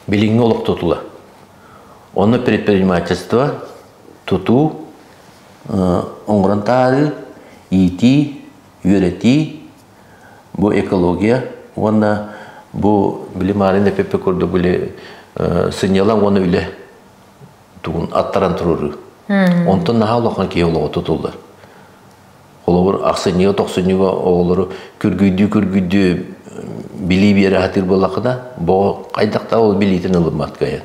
Билиҥҥи олох тутула. Онно предпринимательство, тутуу, оҥорон таһаарыы, иитии, үөрэтии, бу экология уонна бу били Марина эппиппит курдук били сынньалаҥ уонна үлэ тугун аттаран туруоруу. Онтон наһаа улахан киһи олоҕо тутуллар. Холобур, ахсынньыга, тохсунньуга оҕолору күргүйдүү-күргүйдүү билии биэрэ сатыыр буоллаххына, бу хайдах да ол билиитин ылыммат кыайан.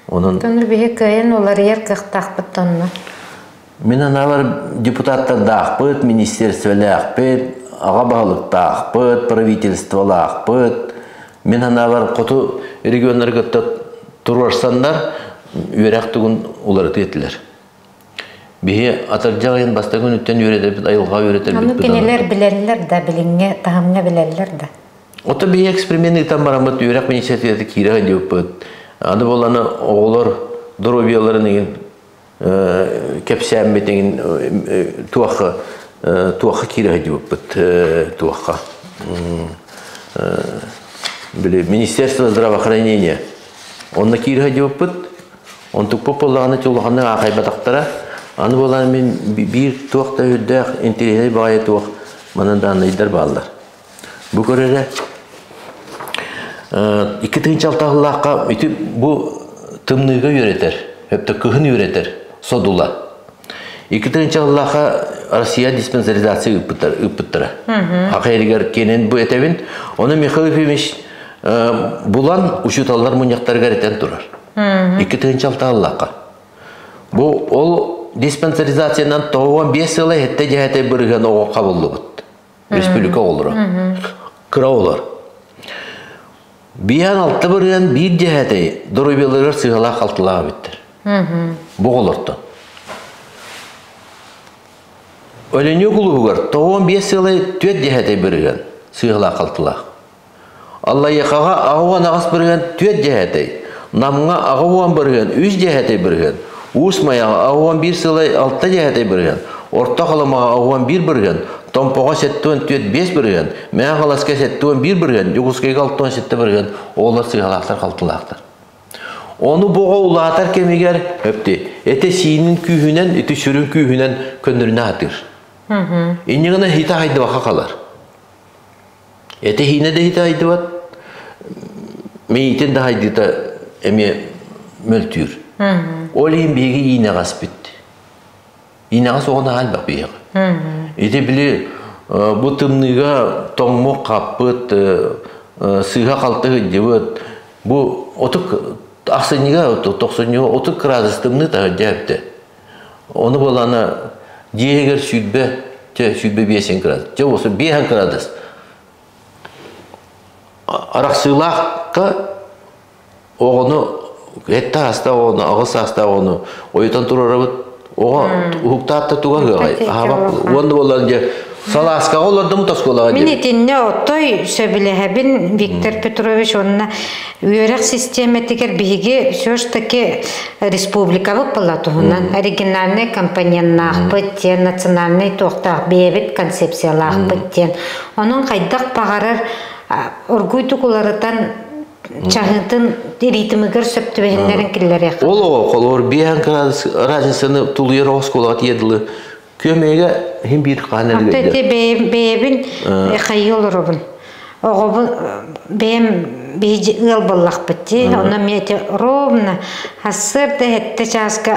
Онон Тонну биһи кыайан уларыйар кыахтаахпыт тонну. Мин анаабар депутаттардаахпыт, министерстволаахпыт, аҕа баһылыктаахпыт, правительстволаахпыт. Мин анаабар хоту регионнары кытта туруорсаннар үөрэх тугун уларытыы этилэр. Биһи атырдьах ыйын бастакы күнүттэн үөрэтэбит, айылҕа үөрэтэрбит. Ону кинилэр билэллэр да, билиҥҥэ таһымҥа билэллэр да. Ото биһи эксперимент ыытан бараммыт үөрэх министерствота киирэ сылдьыбыппыт. Аны буолланы оҕолор доруобуйаларын игин Кэпсээммитин туохха туохха киирэ сылдьыбыппыт туохха били Министерство здравоохранения онно киирэ сылдьыбыппыт. Онтукпут буоллаҕына улаханнык аахайбатахтара. Аны буолан мин биир туох да үрдээх интэриэһинэй баҕайы туох манан дааннайдар бааллар. Бу көрөрө 2006 сыллаахха ити бу тымныыга үөрэтэр, өптө кыһын үөрэтэр содула. 2000 сыллаахха Россия диспансеризация ыыппыттар, ыыппыттара. Ахайригар кенен бу этэбин. Оны Михаил Ефимович булан учууталлар мунньахтарыгар этэн турар. 2006 сыллаахха. Бу ол диспансеризациянан 95 сыла хетте дьэһэтэй бырыһыан оҕо хабыллыбыт. Республика оҕолоро. Кыра оҕолор. Биһан алта бырыһыан биир дьэһэтэй доруобуйаларыгар сыһалаах халтылаах эбиттэр. Бу оҕолортон. Өлөнүү кулуһугар 95 сылай түөрт дьэһэтэй бырыһыан сыһалаах халтылаах. Аллайыахаҕа 88 бырыһыан түөрт дьэһэтэй, Намҥа 80 бырыһыан үс дьэһэтэй бырыһыан, Уус Майаҕа 81 сылай алта дьэһэтэй бырыһыан, Орто Халымаҕа 81 бырыһыан, Томпоҕо 74 5 бырыһыан, Мэҥэ Хаҥаласка 71 бырыһыан, Дьокуускайга 67 бырыһыан оҕолор сыыһалаахтар халтылаахтар. Ону боҕо улаатар кэмигэр өпти этэ-сиинин күүһүнэн, ити сүрүн күүһүнэн көннөрүнэ сатыыр. Инньэ гына хита хайдыбакка халар. Этэһиинэ да иһитэ айдыбат, мэйиитин да хайдыыта эмиэ мөлтүүр. Ол иһин биһиги иинэҕэспит. Иинэҕэс оҕо наһаа элбэх биһиэхэ. Ити били бу тымныыга тоҥмук хаппыт, сыыһа-халты сылдьыбыт, бу отук ахсынньыга, тохсунньуга 30 градус тымныы таһырдьа эбитэ. Ону буолана дьиэһигэр 20, чэ 25 градус, чэ болсу 5 градус. Арахсыылаахха оҕону этте аста оҕону, аҕыс аста оҕону ойутан турарабыт. Оҕо уһуктаат да туга ыаҕай. Аһабак уонна буолан дьэ салааскаҕа олордум оскуолаҕа Мин итиннэ отой сөбүлэһэбин Виктор Петрович уонна үөрэх систиэмэтигэр биһиги все ж таки республикабыт была туһунан оригинальнай компоненнаахпыт диэн национальнай туохтаах бэйэбит концепциялаахпыт диэн онон хайдах баҕарар оргуйдук уларытан чаһыытын ритмигэр сөп түбэһиннэрин киллэриэх. Ол оҕо холобур биэһэн разницаны тулуйар оскуолаҕа тиийэ дылы күөмэйгэ иһин биир хаан элгейдер. Бэйэбин хайыы олоробун. Оҕобун бэйэм биһиги ыал буоллахпыт дии. Онно эмиэ ити ровно сарсыарда сэттэ чааска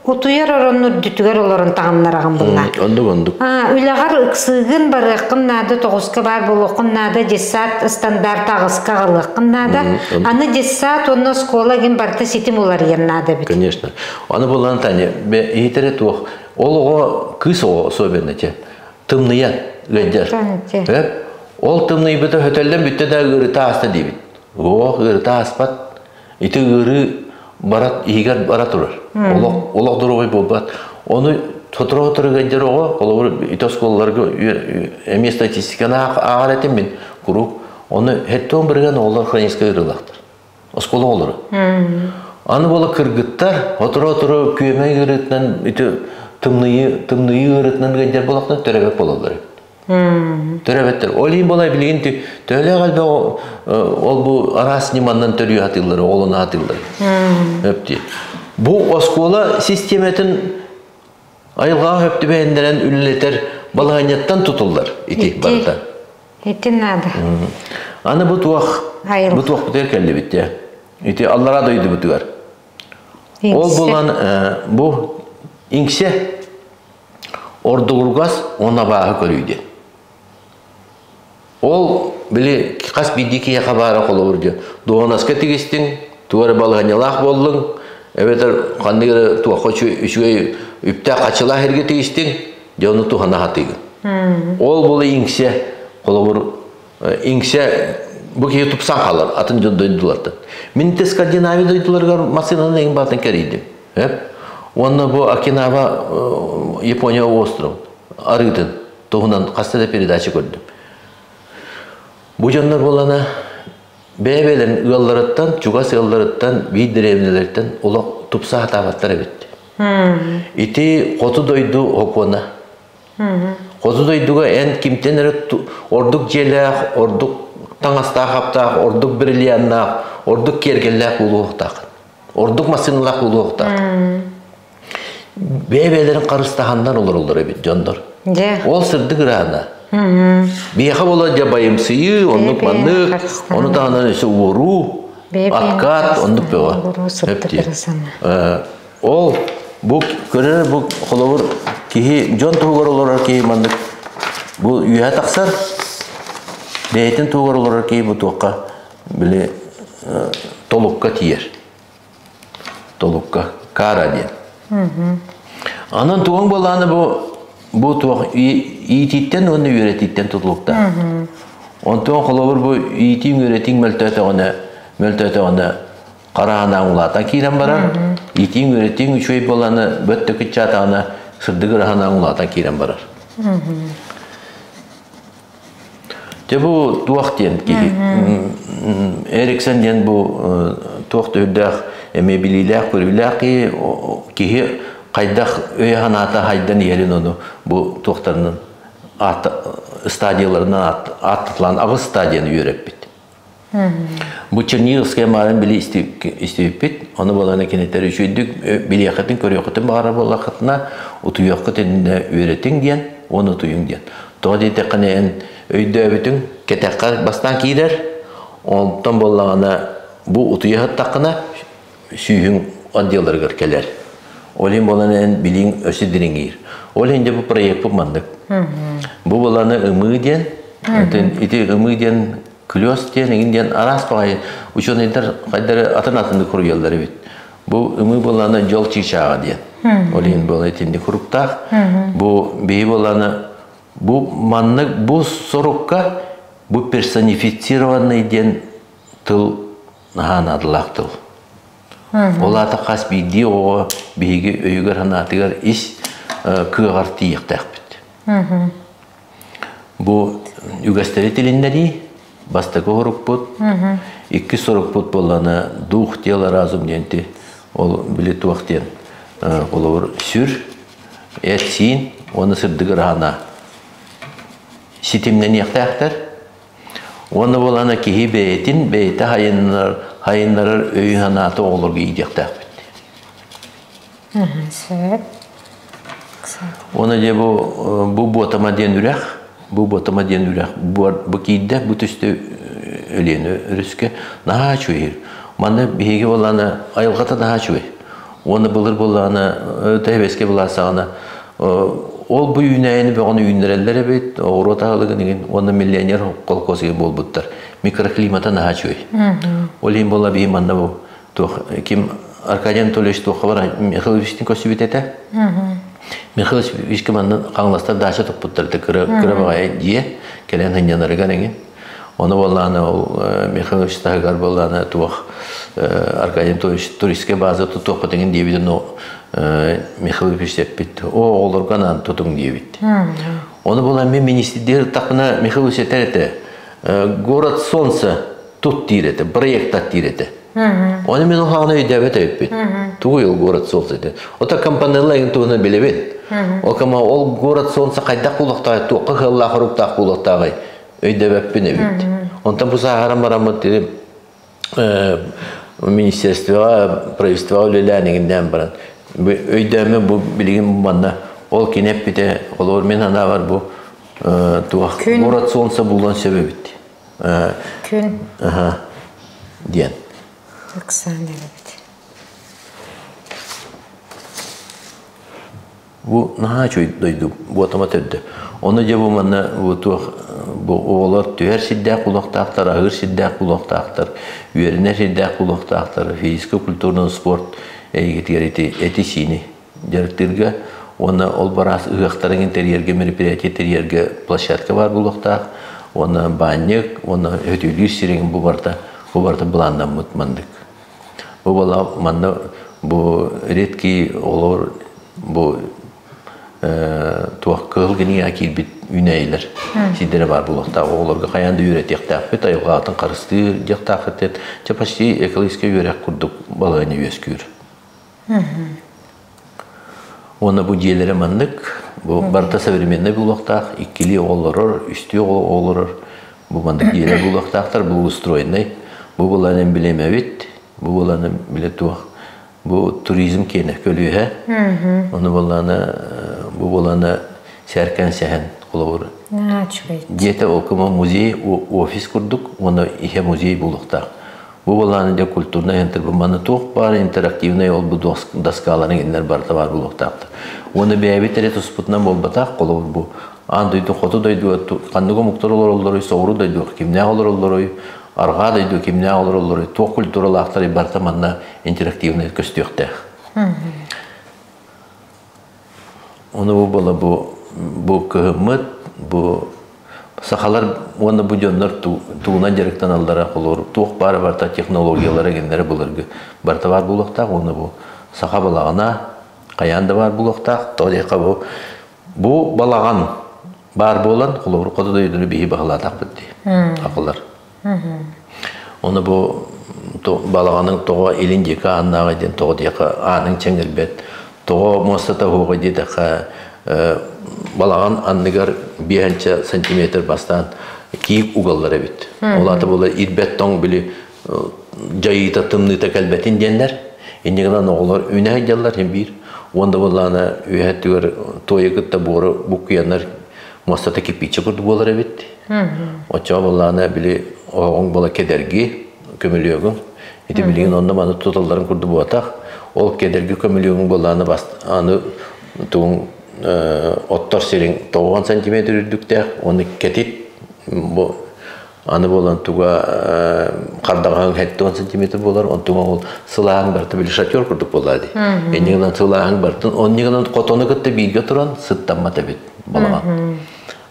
утуйар оронун үрдүтүгэр олорон таҕыннараҕын булла. Оннук оннук. Үлэҕэр ыксыыгын барыаххын наада, тоҕуска баар буолуоххун наада, детсад стандарт аҕыска аҕалыаххын наада. Аны детсад уонна оскуола гин барыта ситим уларыйан наада эбит. Конечно. Аны булан Таня, иһитэрэ туох, ол оҕо кыыс оҕо особенно те тымныйан ыалдьар. Ол тымныйбыта хөтөллөн бүттэ да ыарыта ааста диибит. Ох, ыарыта ааспат. Ити ыарыы барат иһигэр бара турар. Олох олох доруобай буолбат. Ону сотору-сотору ыалдьар оҕо, холобур, ити оскуолаларга эмиэ статистиканы ааҕар этим мин куруук. Ону 70 бырыһыан оҕолор хроническай ыарыылаахтар. Оскуола оҕолоро. Аны буола кыргыттар сотору-сотору күөмэй ыарыытынан ити тымныйыы тымныйыы ыарыытынан ыалдьар буолахтар төрөбөт буолаллар. Төрөбөттөр. Ол иһин буолай билигин төһөлөөх элбэх ол бу араас ньыманнан төрүү сатыыллар, оҕолону сатыыллар. Өп Бу оскуола систематын айылҕаҕа хөп түбэһиннэрэн үлэлэтэр балаһыанньаттан тутуллар ити барыта. Ити надо. Аны бу туох бу туохпутугар кэллибит дии. Ити аллараа дойдубутугар. Ол булан бу иҥсэ ордугургас уонна абааһы көрүү диэн. Ол били хас биирдии киһиэхэ баара холобур дьэ дуоһунаска тигистиҥ, тугу эрэ балаһыанньалаах буоллуҥ, эбэтэр ханнык эрэ туохха үчүгэй үптээх хаччылаах сиргэ тигистиҥ, дьэ ону туһана сатыыгын. Ол була иҥсэ, холобур, иҥсэ бу киһи тупсан хаалар атын дьон дойдулартан. Мин те Скандинавия дойдуларыгар массыынаны эҥин баатын кэрийдим. Уонна бу Окинава Япония остров арыытын туһунан хаста да передача көрдүм. Бу дьоннор буолана бэйэ-бэйэлэрин ыалларыттан, чугас ыалларыттан, биир дэриэбинэлэриттэн олох Тупса сатаабаттар эбит. Ити хоту дойду окуона. Хоту дойдуга эн кимтэн эрэ ордук дьиэлээх, ордук таҥастаах аптаах, ордук бриллианнаах, ордук киэргэллээх буолуохтаах. Ордук массыыналаах буолуохтаах. Бэйэ-бэйэлэрин харыстаһаннар олороллор эбит дьоннор. Ол сырдык ыраана. Биһиэхэ буола дьэ байымсыйыы, оннук маннык, ону таһынан өссө уоруу, откат, оннук бөҕө. Ол бу көрөр бу холобур киһи дьон туһугар олорор киһи маннык бу үөһэ тахсар, бэйэтин туһугар олорор киһи бу туохха били толукка тиийэр. Толукка кара диэн. Анан туоҥ буолааны бу бу туох иитииттэн уонна үөрэтииттэн тутулуктаах. Онтон холобур бу иитииҥ үөрэтииҥ мөлтөөтөҕүнэ мөлтөөтөҕүнэ хараһанаан улаатан киирэн барар. Иитииҥ үөрэтииҥ үчүгэй буолааны бөттө кыччаатаҕына сырдык ыраһанаан улаатан киирэн барар. Дьэ бу туох диэн киһи Эриксон диэн бу туох да үрдээх эмиэ билиилээх-көрүүлээх киһи киһи хайдах өйө-санаата хайдан иһэрин ону бу туохтарынан стадияларынан ааттатылаан аҕыс стадияны үөрэппит. Бу Черниговская маарын били истибиппит, ону буолан кинилэр үчүгэйдик билиэххитин, көрүөххүтүн баҕарар буоллаххытына, утуйуоххут иннинэ үөрэтиҥ диэн, уонна утуйуҥ диэн. Тоҕо диэтэххинэ эн өйдөөбүтүҥ кэтэххэ бастаан киирэр, онтон буоллаҕына бу утуйа сыттаххына сүүһүҥ отделларыгар кэлэр. Ол иһин буолан эн билииҥ өссө дириҥиир. Ол иһин дьэ бу проекпыт маннык. Бу буоланы ымыы диэн, ити ымыы диэн клёс диэн игин диэн араас баҕайы учуонайдар хайдары атын атыннык суруйаллар эбит. Бу ымыы буоланы дьол чыычааҕа диэн. Ол иһин буола итинник хуруктаах. Бу биһи буоланы бу маннык бу сорукка бу персонифицированный диэн тыл наһаа наадалаах тыл. Ол аата хас биирдии оҕоҕо биһиги өйүгэр-санаатыгар ис кыаҕар тиийиэхтээхпит. Бу үгэстэри тилиннэрии бастакы сорукпут, иккис сорукпут буоллаҕына дух, тело, разум диэнти ол били туох диэн холобур сүр, эт-сиин уонна сырдык ыраһана ситимнэниэхтээхтэр. Уонна буолана киһи бэйэтин бэйэтэ хайыннарар, хайыннарар өйүн-санаата оҕолорго иитиэхтээхпит. Сөп. Уонна дьэ бу бу Буотама диэн үрэх, бу Буотама диэн үрэх бу киирдэ, бу түстэ Өлүөнэ өрүскэ наһаа үчүгэй. Манна биһиги буоллаҕына айылҕата наһаа үчүгэй. Уонна былыр буоллаҕына тэһэбэскэ былаасаҕына ол бу үүнээйини бөҕөнү үүннэрэллэр эбит, оҕуруот аһылыгын игин уонна миллионер колхоз игин буолбуттар. Микроклимата наһаа үчүгэй. Ол иһин буолла биһи манна бу туох ким Аркадий Анатольевич туохха бар Михаил Ильичтин көрсүбүт этэ. Михаил Ильичке манна Хаҥаластар даача туппуттар этэ кыра кыра баҕайы дьиэ кэлэн сынньанарыгар эҥин. Ону буоллаҕына ол Михаил Ильич таһыгар буоллаҕына туох Аркадий Анатольевич туристскай база тутуохпут эҥин диэбит ону Михаил Ильич эппит о оҕолорго анаан тутуҥ диэбит. Ону буолан мин министрдиир тахпына Михаил Ильич этэр этэ город солнца тут диир этэ проект диир этэ. Оны мен ухаҕына өйдөөбөт эбиппин. Тугуй ол город солнца диэн. Ота компанелла ин туһунан билэбин. Ол кама ол город солнца хайдах булуохтааҕый, туохха кыаллаах оруктаах булуохтааҕый өйдөбөппүн эбит. Онтон бу сааһаран бараммыт министерствоҕа, правительствоҕа үлэлээн иҥиннээн баран өйдөөммүн бу билигин манна ол кини эппитэ холобур мин санаабар бу туох город солнца булуон сөп эбит. Күн. Диэн. Оксана эбит. Бу наһаа үчүгэй дойду буотама төрдө. Ону дьэ бу манна бу туох бу оҕолор түһэр сирдээх булуохтаахтар, аһыыр сирдээх булуохтаахтар, үөрэнэр сирдээх булуохтаахтар, физическэй культурнай спорт эйгэтигэр ити эти-сиини дьарыктыырга уонна ол бараас ыһыахтарын тэрийэргэ мероприятие тэрийэргэ площадка баар буолуохтаах уонна баанньык уонна өтүүлүүр сириҥ бу барыта бу барыта былааннаммыт маннык. Бу буола манна бу редкий олор бу туох кыһыл кинигэ киирбит үүнээйилэр сирдэрэ баар буолуохтаах. Оҕолорго хайаан да үөрэтиэхтээхпит, айылҕатын харыстыыр диэхтааххыт. Чэ почти экологическай үөрэх курдук балаһыанньа үөскүүр. Уонна бу дьиэлэрэ маннык, бу барыта современный буолуохтаах, иккилии оҕо олорор, үстүү оҕо олорор, бу маннык дьиэлэр буолуохтаахтар, бу устроенный, бу булан эмблемэбит, бу булан билэ туох, бу туризм киэнэ көлүөһэ, ону буллаана, бу булана сээркэн сэһэн холобур. Дьиэтэ ол музей, офис курдук, уонна иһэ музей буолуохтаах. Бу былааны дьэ культурнай бу маны туох баар интерактивнай ол бу доскаларын иннэр барыта баар буолуохтаахтар. Уонна бэйэбит эрэ туспутунан буолбатах, холобур бу аан дойду хоту дойдуга ханнык омуктар олороллоруй, соҕуруу дойдуга кимнээх олороллоруй, арҕаа дойду кимнээх олороллоруй, туох культуралаахтарый барыта манна интерактивнай көстүөхтээх. Ону бу буола бу бу кыһыммыт, бу сахалар уонна бу дьоннор тугунан дьарыктаналлара холобур туох баара барыта технологиялара гиннэрэ былыргы барыта баар буолуохтаах уонна бу саха балаҕана хайаан да баар буолуохтаах тоҕо диэххэ бу бу балаҕан баар буолан холобур хоту дойдуну биһи баһылаатахпыт дии акылар Ону бу балаҕаныҥ тоҕо илин диэки ааннааҕый диэн тоҕо диэххэ ааныҥ чэҥирбэт, тоҕо муостата уһуоҕуй диэтэххэ балаҕан анныгар биэһэнчэ сантиметр бастаан киик угаллар эбит. Ол аата буолар ирбэт тоҥ били дьайыыта тымныыта кэлбэтин диэннэр. Инньэ гынан оҕолор үүнэ сылдьаллар син биир. Уонна буоллаҕына үөһэ өттүгэр туойу кытта буору буккуйаннар муостата кирпииччэ курдук буолар эбит. Оччоҕо буоллаҕына били оһоҕуҥ буола кэдэрги көмүлүөгүҥ. Ити билигин онно маны туталларын курдук буолбатах. Ол кэдэрги көмүлүөгүҥ буоллаҕына аны тугуҥ оттор сириҥ 90 сантиметр үрдүктээх уонна кэтит бу аны буолан туга хардаҕаһыҥ 70 сантиметр буолар, онтуҥа ол сылааһыҥ барыта били шатер курдук буолла дии. Инньэ гынан сылааһыҥ барытын, онньу гынан хотону кытта бииргэ туран сыттаммат эбит балаҕан.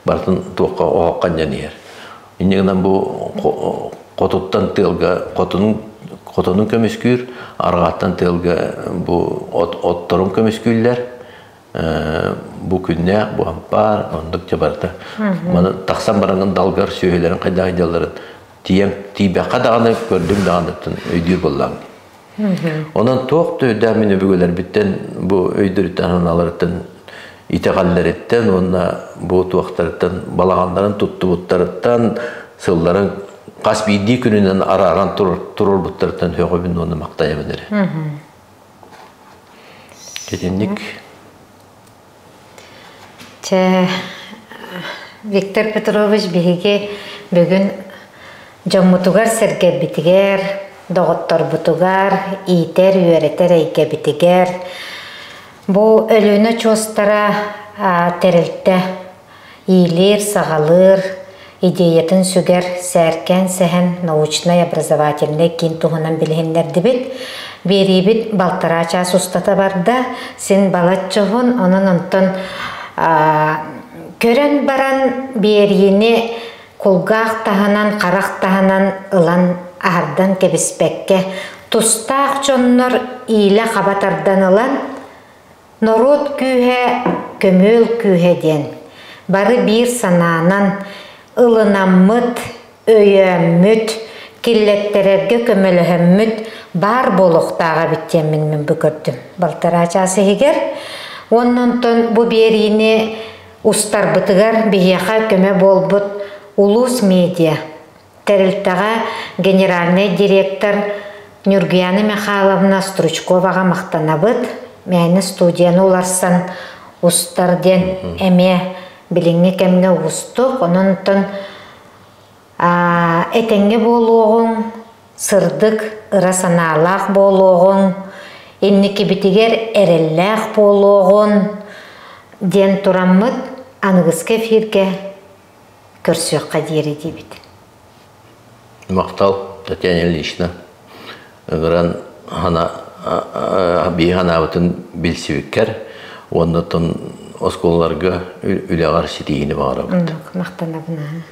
Барытын туохха оһоххо анньан иһэр. Инньэ гынан бу хотуттан тыалга хотунун хотонун көмүскүүр, арҕааттан тыалга бу отторун көмүскүүллэр. Бу күннээх, бу ампаар, оннук дьэ барыта. Маны тахсан бараҥын далгар сүөһүлэрин хайдах дьалларын тиийэн тиийбэххэ даҕаны көрдүм даҕаныттан өйдүүр буоллаҕыҥ. Онон туох да өйдөөх мин өбүгэлэрбиттэн бу өйдөрүттэн санааларыттан итэҕэллэриттэн уонна бу туохтарыттан балаҕаннарын туттубуттарыттан сылларын хас биирдии күнүнэн арааран туруорбуттарыттан һөҕөбүн уонна махтайабын эрэ. Итинник. Чэ, Виктор Петрович биһиги бүгүн дьоммутугар-сэргэбитигэр, доҕотторбутугар, иитэр-үөрэтэр эйгэбитигэр бу Өлүөнэ очуостара тэрилтэ иилиир-саҕалыыр идеятын сүгэр Сээркээн Сэһэн научнай-образовательнай киин туһунан билиһиннэрдибит. Биэриибит балтараа чаас устата барда, син балачча уһун, онон онтон көрөн баран биэриини кулгаах таһынан, харах таһынан ылан аһардан кэбиспэккэ, тустаах дьоннор иилэ хаба тардан ылан Норуот күүһэ, көмүөл күүһэ диэн бары биир санаанан ылынаммыт, өйөөммүт, киллэттэрэргэ көмөлөһөммүт баар буолуохтаах эбит диэммин мин бу көрдүм. Балтараа чаас иһигэр. Уонна онтон бу биэриини устарбытыгар биһиэхэ көмө буолбут Улуус медиа Тэрилтэҕэ генеральнай директор Нюргуяна Михайловна Стручковаҕа махтанабыт. Мээнэ студияны уларсан устар диэн эмиэ билиҥҥи кэмҥэ уустук. Онон онтон этэҥҥэ буолуоҕуҥ, сырдык ыра санаалаах буолуоҕуҥ, инникибитигэр эрэллээх буолуоҕун диэн тураммыт аныгыскы эфиргэ көрсүөххэ диэри диибит. Махтал, Татьяна Ильинична. Ыҥыран хана биһи ханаабытын билсибиккэр уонна оттон оскуолаларга үлэҕэр ситиһиини баҕарабыт. Махтанабын.